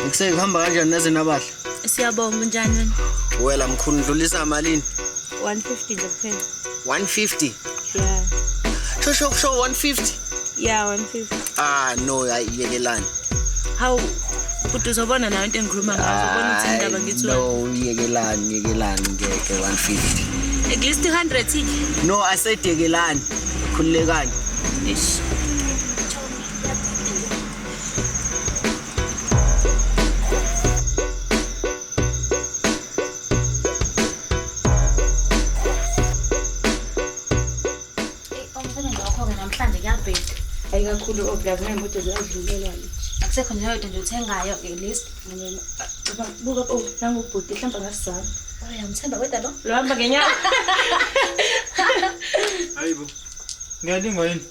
Ekseko kuhamba kanjani naze nabahle? Siyabonga unjani wena? Wela mkhulu ndlulisa malini? 150 nje kuphela. 150. Yeah. Sho 150. Yeah, 150. Ah no, ayiyekelani. Hawu, futhi uzobona nawe into engikhuluma ngazo, ubona ukuthi indaba ngithi No, yekelani, yekelani ngeke 150. At least 100 ke. No, I said yekelani. Khululekani. Ish. Umsebenzi wakho-ke namhlanje kuyabheda. Hayi kakhulu obvious ney'moto ziyadlulela nje. Akusekho nje yodwa nje othengayo-ke list. Buka oh nangubhuti mhlawumbe angasizama. Oh uyamthemba kodwa lo? Lo hamba ngenyawo. Hayibo. Ngiyalingwa yini?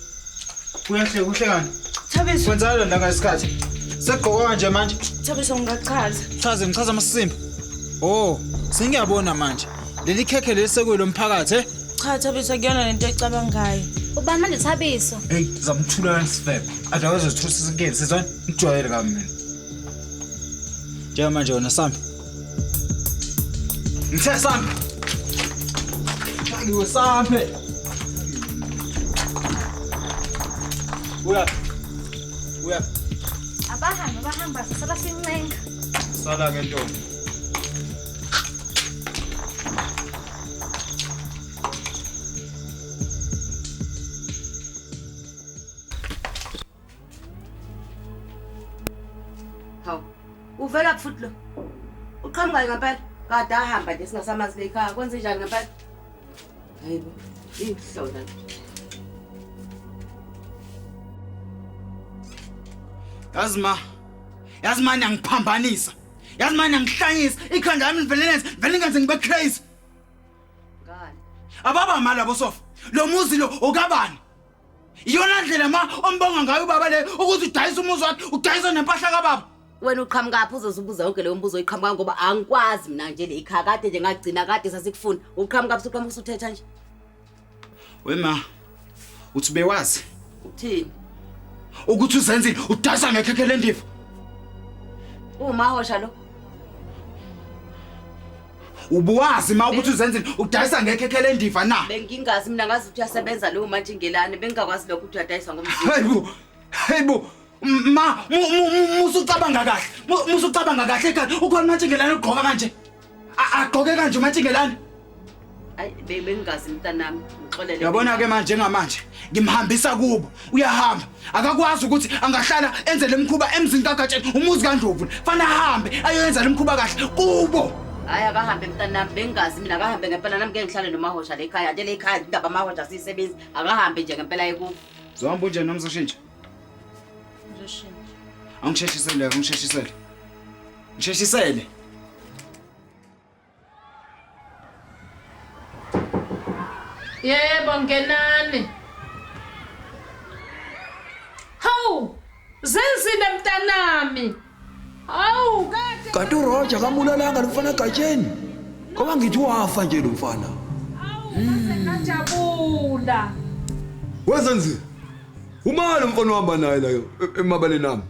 Kuyahle kuhle kani? Thabiso. Kwenzakala la ngesikhathi. Segqoka kanje manje. Thabiso ngingachaza. Chaze ngichaza amasimba. Oh, sengiyabona manje. Leli khekhe leli sekuyilo mphakathi eh? Cha Thabiso akuyona lento ecabangayo. Ubani manje Thabiso? Hey, zamthula kanisifebe. Otherwise uzothusa izinkeli sizwana ngijwayele kabi mina. Njengamanje wena sambe. Ngithe sambe. Ngiwe sambe. Uya. Uya. Abahambe bahamba sisala sincenga. Sala ke ntombi. Hawu. Uvela futhi lo. Uqhamuka ngempela. Kade ahamba nje singasamazi lekhaya. Kwenze njani ngempela? Hayibo. Ihlola. Yazi ma. Yazi ma niyangiphambanisa. Yazi ma niyangihlanyisa. Ikhanda lami livele nenze, vele ngenze ngibe crazy. Ngani? Ababa ma labo sofa. Lo muzi lo okabani? Iyona ndlela ma ombonga ngayo ubaba le ukuthi udayisa umuzi wakhe, udayisa nempahla kababa. Wena uqhamuka phi uzozibuza yonke leyo mbuzo oyiqhamuka ngoba angikwazi mina nje le ikhaya kade nje ngagcina kade sasikufuna. Uqhamuka phi uqhamuka usuthetha nje? Wema uthi bewazi Uthini? Ukuthi uzenzile udayisa ngekhekhe lendiva. Umahosha lo. Ubuwazi ma ukuthi uzenzile udayisa ngekhekhe lendiva na? Bengingazi mina ngazi ukuthi uyasebenza lo mantshingelane bengingakwazi lokho ukuthi uyadayisa ngomzimba. Hayibo. Hayibo. Ma musucabanga kahle. Musucabanga kahle ekhaya ukhona mantshingelane ugqoka kanje. Agqoke kanje mantshingelane. Ayi bengingazi mntanami ngixolele. Yabona ke manje ngamanje ngimhambisa kubo uyahamba akakwazi ukuthi angahlala enze lemkhuba emzini kaGatsheni umuzi kaNdlovu fana ahambe ayoyenza lemkhuba kahle kubo. Hayi akahambe mntanami bengingazi mina akahambe ngempela nami ngeke ngihlale nomahosha lekhaya nje lekhaya indaba amahosha siyisebenzi akahambe nje ngempela yekubo. Zohamba unje noma uzoshintsha? Ngizoshintsha. Angisheshisele angisheshisele. Ngisheshisele. Yebo ngenani. Hawu, zenzile mntanami. Hawu kade Kanti uRoger kamulalanga lo mfana Gatsheni. Ngoba ngithi wafa nje lo mfana. Ngajabula. Wezenzile. Uma lo mfana uhamba naye la emabaleni ami.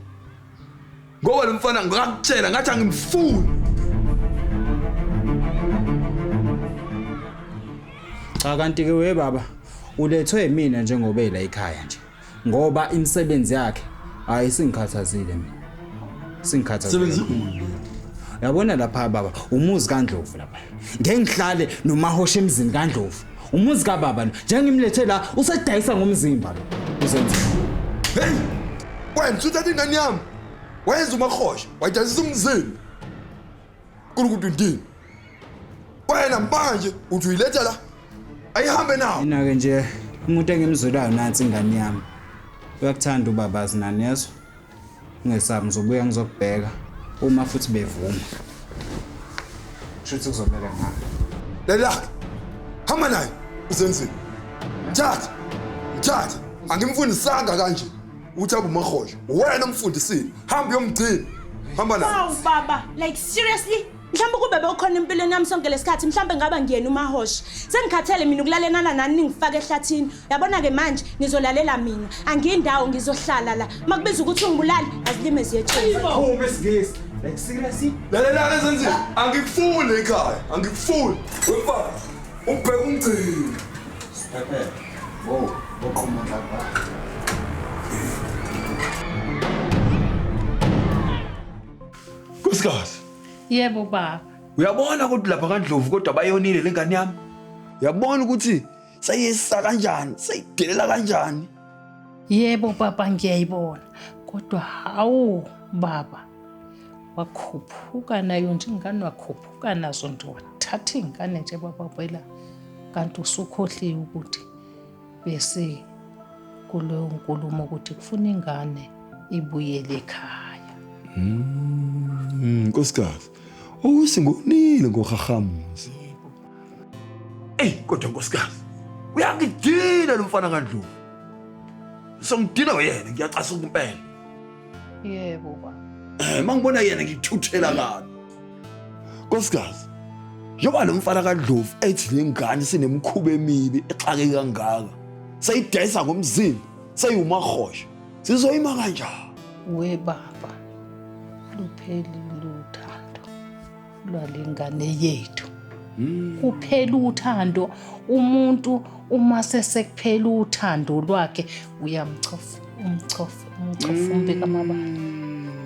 Ngoba lo mfana ngakutshela ngathi angimfuni. Cha kanti ke we baba ulethwe yimina njengoba ela ekhaya nje ngoba imisebenzi yakhe ayisingikhathazile mina. Singikhathazile. Sebenzi Yabona lapha baba umuzi kaNdlovu lapha. Ngeke ngihlale nomahosha emzini kaNdlovu. Umuzi kababa lo. Njengimlethe la usedayisa ngomzimba lo. Uzenza. Hey! Wena usuthatha ingane yami. Wayenza umahosha, wayidayisa umzimba. Nkulunkulu ndini. Wena manje uthi uyiletha la. Ayihambe nawo. Mina ke nje umuntu engimzwelayo nansi ingane yami. Uyakuthanda ubaba azinani yezwa. Ungesabi ngizobuya ngizokubheka uma futhi bevuma. Kusho ukuthi kuzomele ngihambe. Lela. Hamba naye usenzile. Mthathe. Mthathe. Angimfundisanga kanje. Uthi abe umahosha. Wena umfundisile. Hamba uyomgcina. Hamba naye. Wow baba, like seriously? Mhlawumbe kube bewukhona empilweni yami sonke lesikhathi mhlawumbe ngaba ngiyena umahosha. Sengikhathele mina ukulalelana nani ningifake ehlathini. Uyabona ke manje nizolalela mina. Angiyindawo ngizohlala la. Makubiza ukuthi ungibulali azilime ziyetsheni. Phuma isingisi. Like seriously? Lalelani ezenzile. Angikufuni ekhaya. Angikufuni. Wemfana. Ubheka umgcini. Siphephele. Wo, oqhuma lapha. Nkosikazi. Yebo baba. Uyabona ukuthi lapha kaNdlovu kodwa bayonile lengane yami. Uyabona ukuthi sayisa kanjani, sayidelela kanjani. Yebo baba ngiyayibona. Kodwa hawu baba. Wakhuphuka nayo nje ingane wakhuphuka nazo nje wathatha ingane nje baba phela kanti usukhohliwe ukuthi bese kuleyo nkulumo ukuthi kufuna ingane ibuyele ekhaya. Nkosikazi. Usingonile ngohahamuzi. Ey kodwa nkosikazi uyangidina lo mfana kaNdlovu. Songidina yena ngiyacasuka impela. Yebo baba. Mangibona yena ngithuthela kabi. Nkosikazi. Njengoba lo mfana kaNdlovu ethi lengane sinemkhuba emibi exake kangaka. Sayidayisa ngomzimba, sayumahosha. Sizoyima kanjani? We baba. Luphelile uthando lwalengane yethu. Kuphela uthando umuntu uma sesekuphela uthando lwakhe uyamchofa umchofa umchofa umbeka amabala.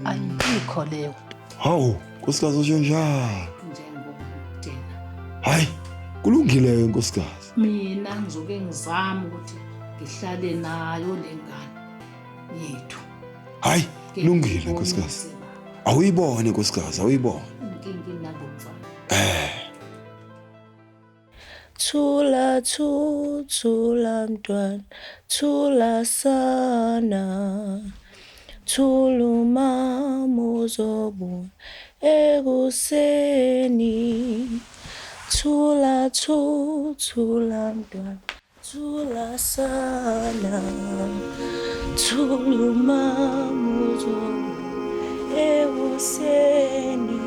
Ayikho leyo. Hawu, nkosikazi usho njani? Njengokudena. Hayi, kulungile nkosikazi. Mina ngizoke ngizame ukuthi ngihlale nayo lengane yethu. Hayi, kulungile nkosikazi. Awuyibone nkosikazi, awuyibone. Inkinga inalomfana. Thula thu thula mntwana, thula sana. Thula umama uzobuya ekuseni. Thula thu thula mntwana, thula sana. Thula umama uzobuya ekuseni.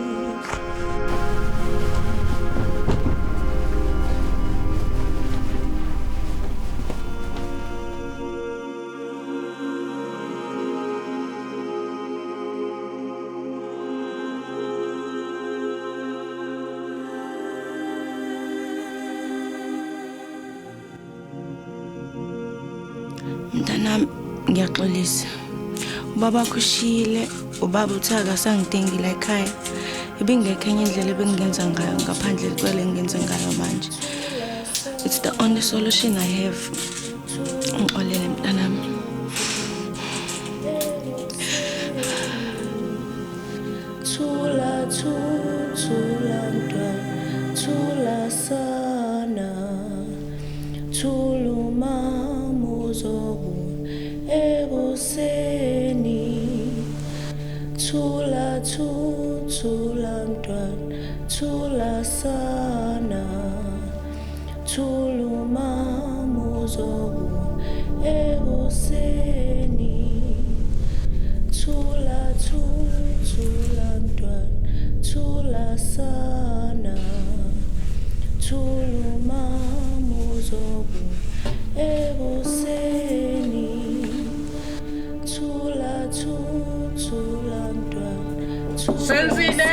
Mntanami, ngiyaxolisa. Ubaba wakho ushiyile, ubaba uthe akasangidingi la ekhaya. Ibingekho enye indlela ebengingenza ngayo ngaphandle kwale engingenza ngayo manje. It's the only solution I have. Ngixolele mntanami. Thula thu thula mntwana, thula sana. Thula umama uzobuya ekuseni. Thula thu thula mntwana, thula sana. Thula umama uzobuya ekuseni. Thula thu thula mntwana, thula sana. Thula umama uzobuya ekuseni. Thula thu thula mntwana, thula Senzile.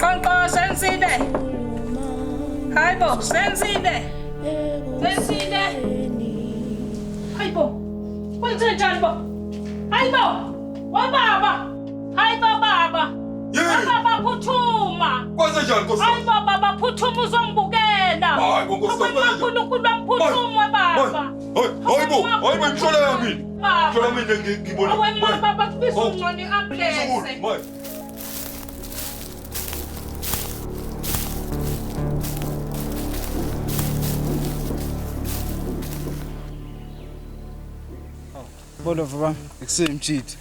Qonqo Senzile. Hayibo Senzile. Senzile. Hayibo. Kwenze njani bo? Hayibo. Wababa. Hayibo baba. Baba phuthuma. Kwenze njani nkosikazi? Hayibo baba phuthuma uzongibukela. Hayi bo Nkosi. uNkulunkulu wamphuthume baba. Hayi bo, hayi bo ngihlola mina. Ngihlola mina ngibona. Awe baba kubiza ungcono i-ambulance. Maye. Bolovo bami, ekuseni mjidi.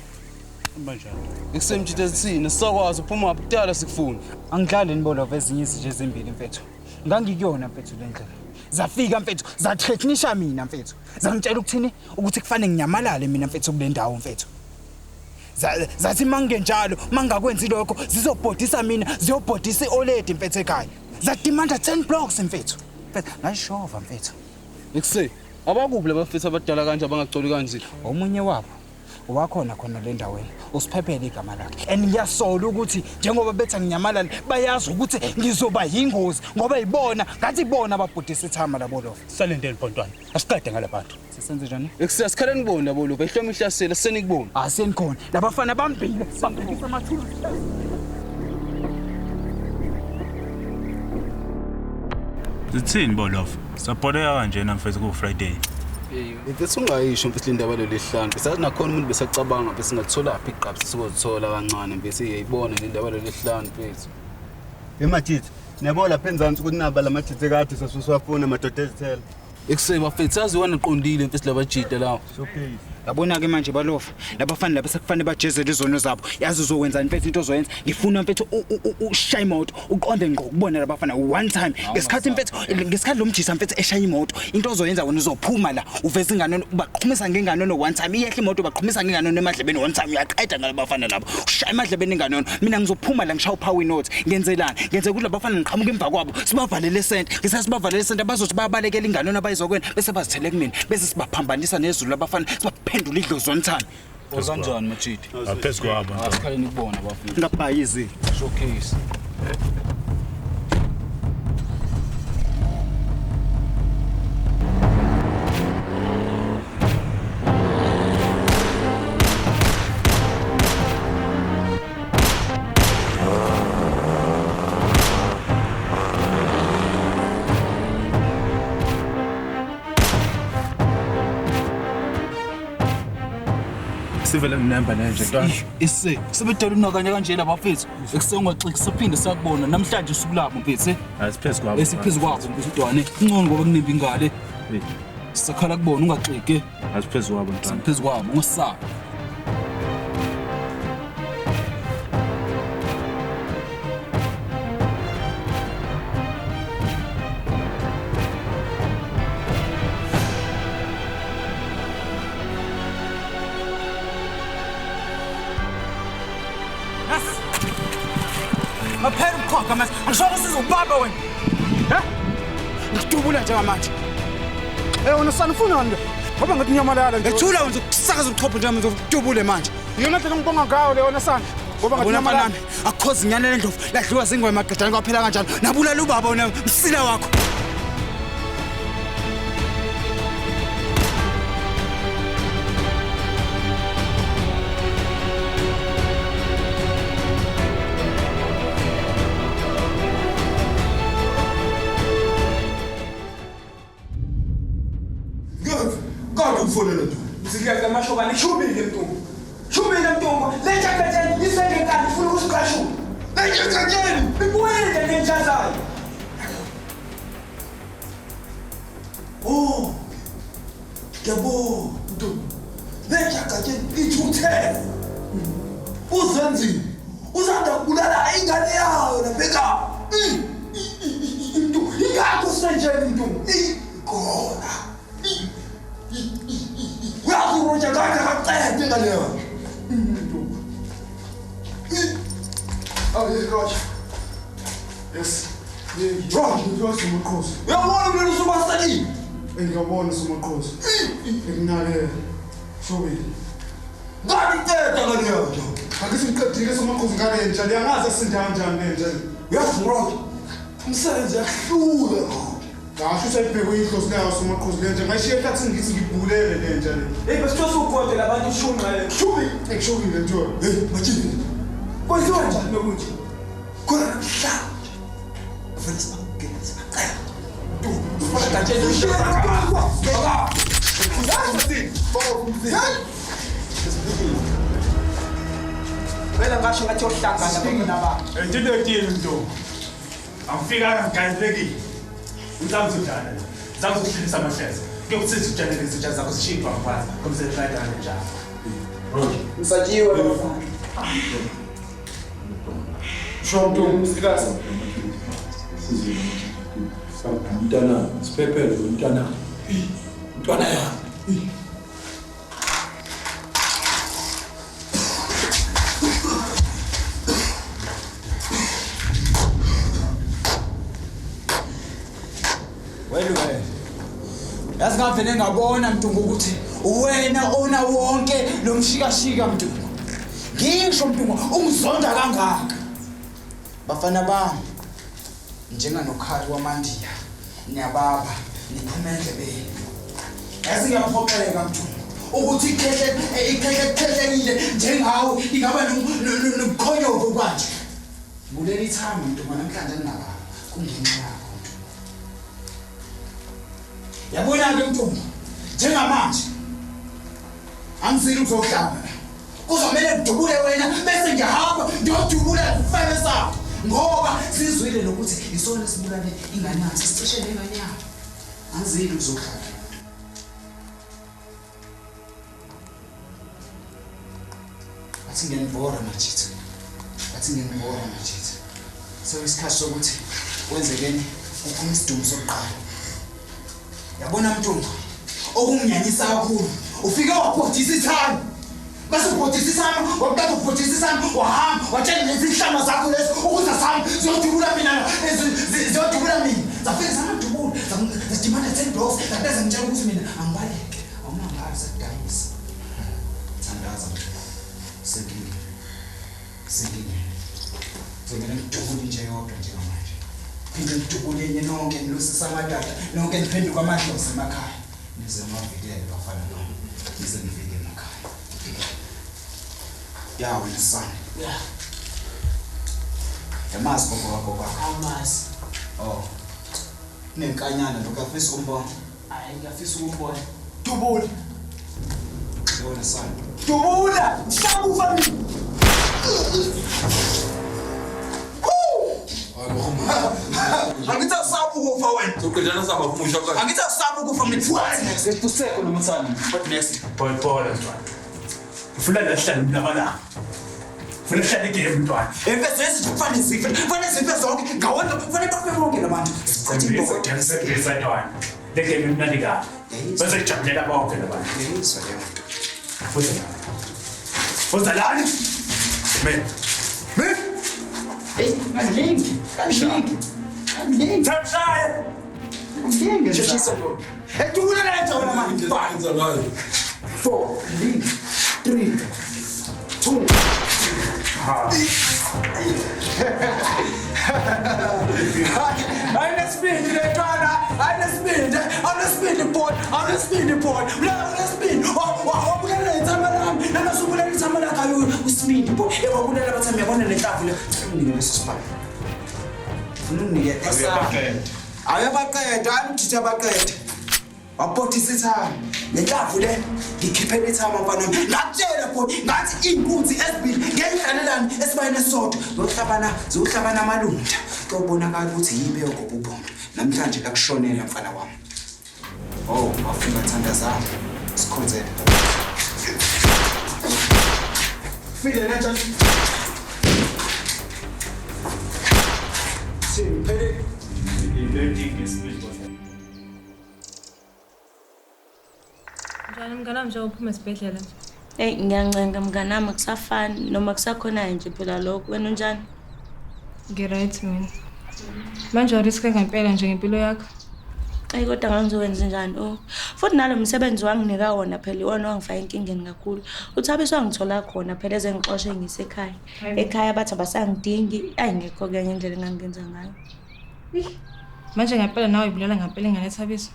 Kanjani? Ekuseni mjidi esithini, sisakwazi uphuma ngapha kudala sikufuna. Angidlali nibolovo ezinye izinto ezimbili mfethu. Ngangikuyona mfethu le ndlela. Zafika mfethu, zathreatenisha mina mfethu. Zangitshela ukuthini? Ukuthi kufanele nginyamalale mina mfethu kule ndawo mfethu. Zathi mangenjalo, mangakwenzi lokho, zizobhodisa mina, ziyobhodisa ioledi mfethu ekhaya. Zademanda 10 blocks mfethu. Mfethu, ngayishova mfethu. Ekuseni, abakuphi labafethu abadala kanje abangacoli kanje? Omunye wabo wakhona khona le ndaweni usiphephele igama lakhe and ngiyasola ukuthi njengoba betha nginyamalala bayazi ukuthi ngizoba yingozi ngoba ibona ngathi ibona ababhudisa ithama labo lova. Salindeni Mpontwana, asiqede ngalabantu. Sisenze njani? Ekuseni sikhaleni kubona labo lova, ihloma ihlasela senikubona. Asenikhona labafana bambile bambekisa amathuluzi. Zithini bolova? Sapholeka kanjena mfethu ku Friday. Mfethu ungayisho mfethu indaba lelihlanu. Sathi nakhona umuntu besacabanga mfethu singatholaphi iqaphi sikozithola kancane mfethu iyayibona le ndaba lelihlanu mfethu. Emajitha, niyabona lapha enzansi ukuthi naba lamajitha kade sasusiwafuna madoda ezithela. Ekuseni bafethu sazi wena uqondile mfethu labajita lawo. Yabona ke manje balova labafana laba sekufanele bajezele izono zabo. Yazi uzokwenzani mfethu into ozoyenza? Ngifuna mfethu ushaya imoto uqonde ngqo kubona labafana one time. Ngesikhathi mfethu ngesikhathi lo mjisa mfethu eshaya imoto into ozoyenza wena uzophuma la uveza inganono ubaqhumisa ngenganono one time iyehla imoto ubaqhumisa ngenganono emadlebeni one time uyaqeda ngalabafana labo. Ushaya emadlebeni inganono mina ngizophuma la ngishaya uphawu note ngenzelani? Ngenze ukuthi labafana ngiqhamuka emva kwabo sibavalele esente. Ngesikhathi sibavalele esente bazothi bayabalekela inganono abayizokwena bese bazithele kumina bese sibaphambanisa nezulu labafana sibaphendula idlozi one time. Kanjani majidi? Aphezu kwabo. Asikhaleni kubona bafethu. Ngabhayizi. Showcase. Sivele nginamba nje ntwana. Ise, sebedala unakanye kanje labafethu. Ekuseni ungaxiki siphinde sakubona namhlanje usukulapho mfethu. Asiphezu kwabo. Esiphezu kwabo mfethu ntwana. Ngcono ngoba kunembi ingale. Sisakhala kubona ungaxiki. Asiphezu kwabo ntwana. Siphezu kwabo ungasabi. Ngaphela umkhokha manje. Angisho usizobaba wena. He? Ngidubula njengamanje. Wena usana ufunani lo? Ngoba ngathi nyamalala nje. Ethula wena uzokusakaza ubuchopho nje manje udubule manje. Yona ndlela ngibonga ngayo le wena sana. Ngoba ngathi nyamalala. Akukhozi inyane lendlovu ladliwa zingwe emagqedane kwaphela kanjalo. Nabulala ubaba wena msila wakho. Zikuyafika amashobane shubile Mntungu. Shubile Mntungu. Le ntsha isengenkani ifuna ukusiqashula. Le ntsha ibuyile le ntsha zayo. Oh. Ngiyabona Mntungu. Le ntsha ithuthele. Uzenzile. Uzanda kubulala ingane yayo lapha. Mntungu, ingakho senjeni Mntungu. Ikhona. Uyazi uRoger kade akaqede ngale yakhe. Awu Roger. Yes. Roger, Roger Maqhoza. Uyabona mina usubasalile. Ngiyabona Somaqhoza. Nginake shobile. Ngaqeda ngale yakhe. Akithi ngiqedile Somaqhoza ngale nja liyangazi asinda kanjani le nja. Uyazi Roger. Umsebenzi yahlula Roger. Ngasho usayibhekwe inhloso leyo Somaqhoza le nja ngayishiya ehlathini ngithi ngibulele le nja le. Hey besithosa ugode labantu ushunqa le. Shubile, ekushubile ntwana. Hey majini. Kwenziwa njani lokunje? Khona namhlanje. Vele sibangene sibaqeda. Gatsheni ushiye Mntungwa. Vele ngasho ngathi yohlangana naba. Entile Mntungwa. Angifika ngayilekile. Ngizamzudana. Ngizamzuhlisa amahleza. Kuyokusiza utshane izintsha zakho zishipha ngikwazi. Komsebenzi kanjalo. Msatshiwe bafana. Sho Mntungwa msikazi. Mntana, siphephele mntana. Mntwana yami. Wena yazi ngavele ngabona Mntungwa ukuthi wena ona wonke lo mshikashika Mntungwa. Ngisho Mntungwa ungizonda kangaka. Bafana bami njenganokhali wamandiya niyababa niphuma endlebeni. Yazi ngiyaphoxeka Mntungwa ukuthi ikhehle khehlekile njengawe ingaba nobukhonyovu kanje. Bulela ithanga Mntungwa namhlanje nginaba kungenxa yakho. Yabona-ke Mntungwa njengamanje angizile uzohlamba la. Kuzomele ngidubule wena bese ngiyahamba ngiyodubula isifebe sakho ngoba sizwile nokuthi isona sibulale ingane yakho sisicishe nengane yakho. Angizile uzohlamba. Athi ngiyanibhora majitha. Athi ngiyanibhora majitha. Sekuyisikhathi sokuthi kwenzekeni kuphume isidumo sokuqala. Yabona Mntungwa okunginyanyisa kakhulu ufike wabhodisa ithanga bese ubhodisa ithanga waqeda ukubhodisa ithanga wahamba watshela lezi nhlama zakho lezi ukuze sami ziyodubula mina ziyodubula mina zafike zangadubula zadimanda 10 blocks zabeza ngitshela ukuthi mina angibaleke awunangazi sekudayisa thandaza sekile sekile ngizomele ngidubule nje yodwa njengamanje phinde ngidubule enye nonke nilusisa amadada nonke niphenduka amadlozi emakhaya nize niwavikele bafana bami nize nifike emakhaya ya wena sane Ya. yamazi gogo wakho kwakho Amazi. oh kunenkanyana lokhu afisa ukumbona Hayi ngiyafisa ukumbona. Dubula wena sane Dubula, hlabufa mina. Angithi awusabi ukufa wena. Soqedana saba kumusha kanje. Angithi awusabi ukufa mina. What next? Usekho nomthana. What next? Pole pole mntwana. Ufuna lahlala umlabalaba. Ufuna hlala igame mntwana. Emfezo lezi kufanele zife. Kufanele zife zonke. Ngawona kufanele bafe bonke labantu. Sithembisa mntwana. Le game imnandi kabi. Bese kujabulela bonke labantu. Ngiyizwa leyo nto. Futhi. Futhi lani. Mina. Mina. Hey, angilingi. Angilingi. Angilingi. Thamshaya. Angilingi. Sheshisa bro. Edubula le wena manje. 5 4 3 2 Ayinesibindi le ntwana, ayinesibindi, awunesibindi boy, awunesibindi boy. Awunesibindi. Wabulala ithama lami, noma usubulala ithama lakho ayo usibindi boy. Ewabulala bathi ngiyabona le nhlavu le. Unike leso sibhamu. Ufuna unike esakhe. Ayabaqeda, ayamthitha abaqeda. Wabhodisa ithama. Lenhlavu le ngikhiphele ithama mfana wami. Ngakutshela boy, ngathi iy'nkunzi ezibili ngeyihlalelani esibayeni esisodwa. Zohlabana, zohlabana amalunda. Kuyobonakala ukuthi yibe yogoba ubhondo. Namhlanje lakushonela mfana wami. Oh, bafika thandazana. Sikhonzele. File nenja. Simphele. Njani mngani wami njengoba uphuma esibhedlela nje? Eyi ngiyancenga mngani wami akusafani noma kusakhona nje phela lokho. Wena unjani? Ngi-right mina. Manje uriske ngempela nje ngempilo yakho. Eyi kodwa ngangizokwenza njani? Oh. Futhi nalo msebenzi wanginika wona phela iwona wangifaka enkingeni kakhulu. Uthabiso wangithola khona phela ezengixoshe ngisekhaya. Ekhaya bathi abasangidingi, ayingekho-ke enye indlela engangenza ngayo. Manje ngempela nawe uyibulala ngempela ingane Thabiso.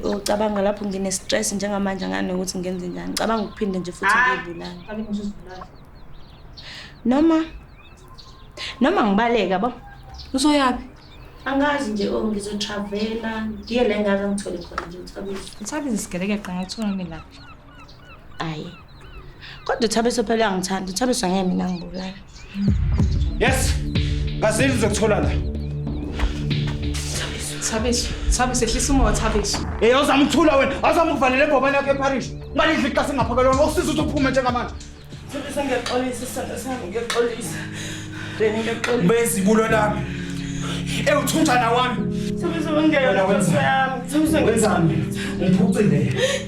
Ucabanga lapho ngine-stress njengamanje nganokuthi ngenze njani. Ngicabanga ukuphinde nje futhi ngiyibulale. Noma ngibaleka bo. Uzoyaphi? Angazi nje oh ngizotravela ngiye la engaze ngithole khona nje uThabiso. UThabiso isigelekeqe ngathola ngilapha. Ayi. Kodwa uThabiso phela uyangithanda. uThabiso angeke mina ngibulala. Yes. Ngazile uzokuthola la. Thabiso, Thabiso ehlisa umoya Thabiso. Hey, awuzama ukuthula wena. Awuzama ukuvalela embobeni yakho eParish. Ungalidli iqasa engaphakelwa. Okusiza ukuthi uphume njengamanje. Thabiso ngiyaxolisa isandla sami ngiyaxolisa. Reni ngiyaxolisa. Bezibulo lami. Ewuthunjana wami. Thabiso ngiyayona nkosi yami. Thabiso wenzani? Ngiphucile.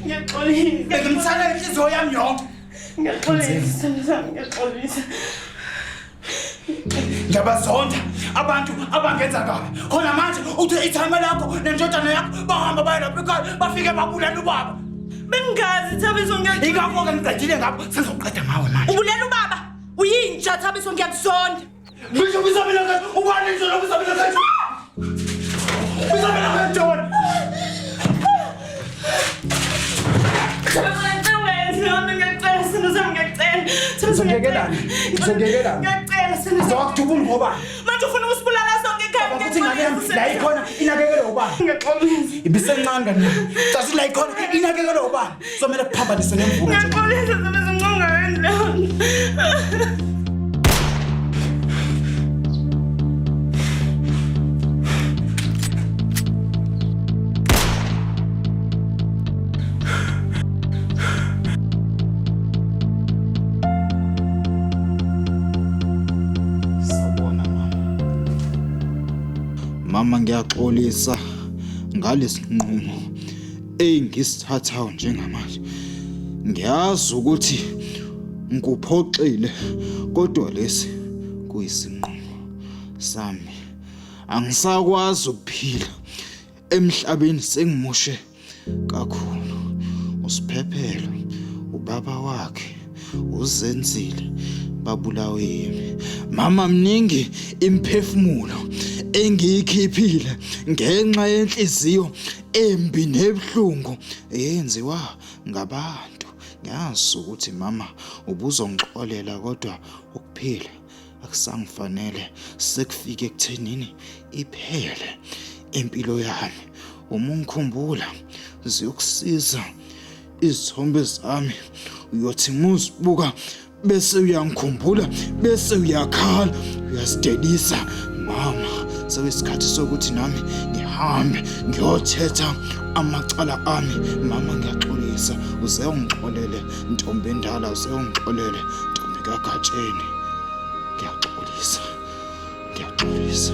Ngiyaxolisa. Bengimthanda inhliziyo yami yonke. Ngiyaxolisa sandla sami ngiyaxolisa. Ngiyabazonda abantu abangenza kabi. Khona manje uthe ithama lakho nendodana yakho bahamba baye lapha ekhaya bafike babulala ubaba. Bengingazi Thabiso ngiyaxolisa. Ingakho-ke ngiqedile ngapho sengizoqeda ngawe manje. Ubulela ubaba. Uyinja Thabiso ngiyakuzonda. Ngisho biza mina kathi ubani ngisho lo biza mina kathi. Biza mina kathi wena. Uzongiyekelani? Uzongiyekelani? Ngiyacela sine. Uzokudubula ngoba. Manje ufuna ukusibulala sonke ekhaya. Futhi ingane yami la ikhona inakekelwe ubani? Ngiyaxolisa. Ibisencane kani. Sasi la ikhona inakekelwe ubani? Somele kuphambanise nemvume. Ngiyaxolisa Thabiso ngingayenzi leyo nto. Sawubona mama. Mama ngiyaxolisa ngalesinqumo engisithathayo njengamanje. Ngiyazi ukuthi ngikuphoxile kodwa lesi kuyisinqumo sami. Angisakwazi ukuphila emhlabeni sengimoshe kakhulu. Usiphephelo ubaba wakhe uzenzile babulawe yimi. Mama mningi imphefumulo engiyikhiphile ngenxa yenhliziyo embi nebuhlungu eyenziwa ngabantu. Ngiyazi ukuthi mama ubuzongixolela kodwa ukuphila akusangifanele sekufike ekuthenini iphele impilo yami. Uma ungikhumbula ziyokusiza izithombe zami, uyothi muzibuka bese uyangikhumbula bese uyakhala uyazidelisa. Mama, sekuyisikhathi sokuthi nami ngihambe ngiyothetha amacala ami. Mama ngiyaxolisa, uze ungixolele ntombi endala, uze ungixolele ntombi kaGatsheni. Ngiyaxolisa, ngiyaxolisa.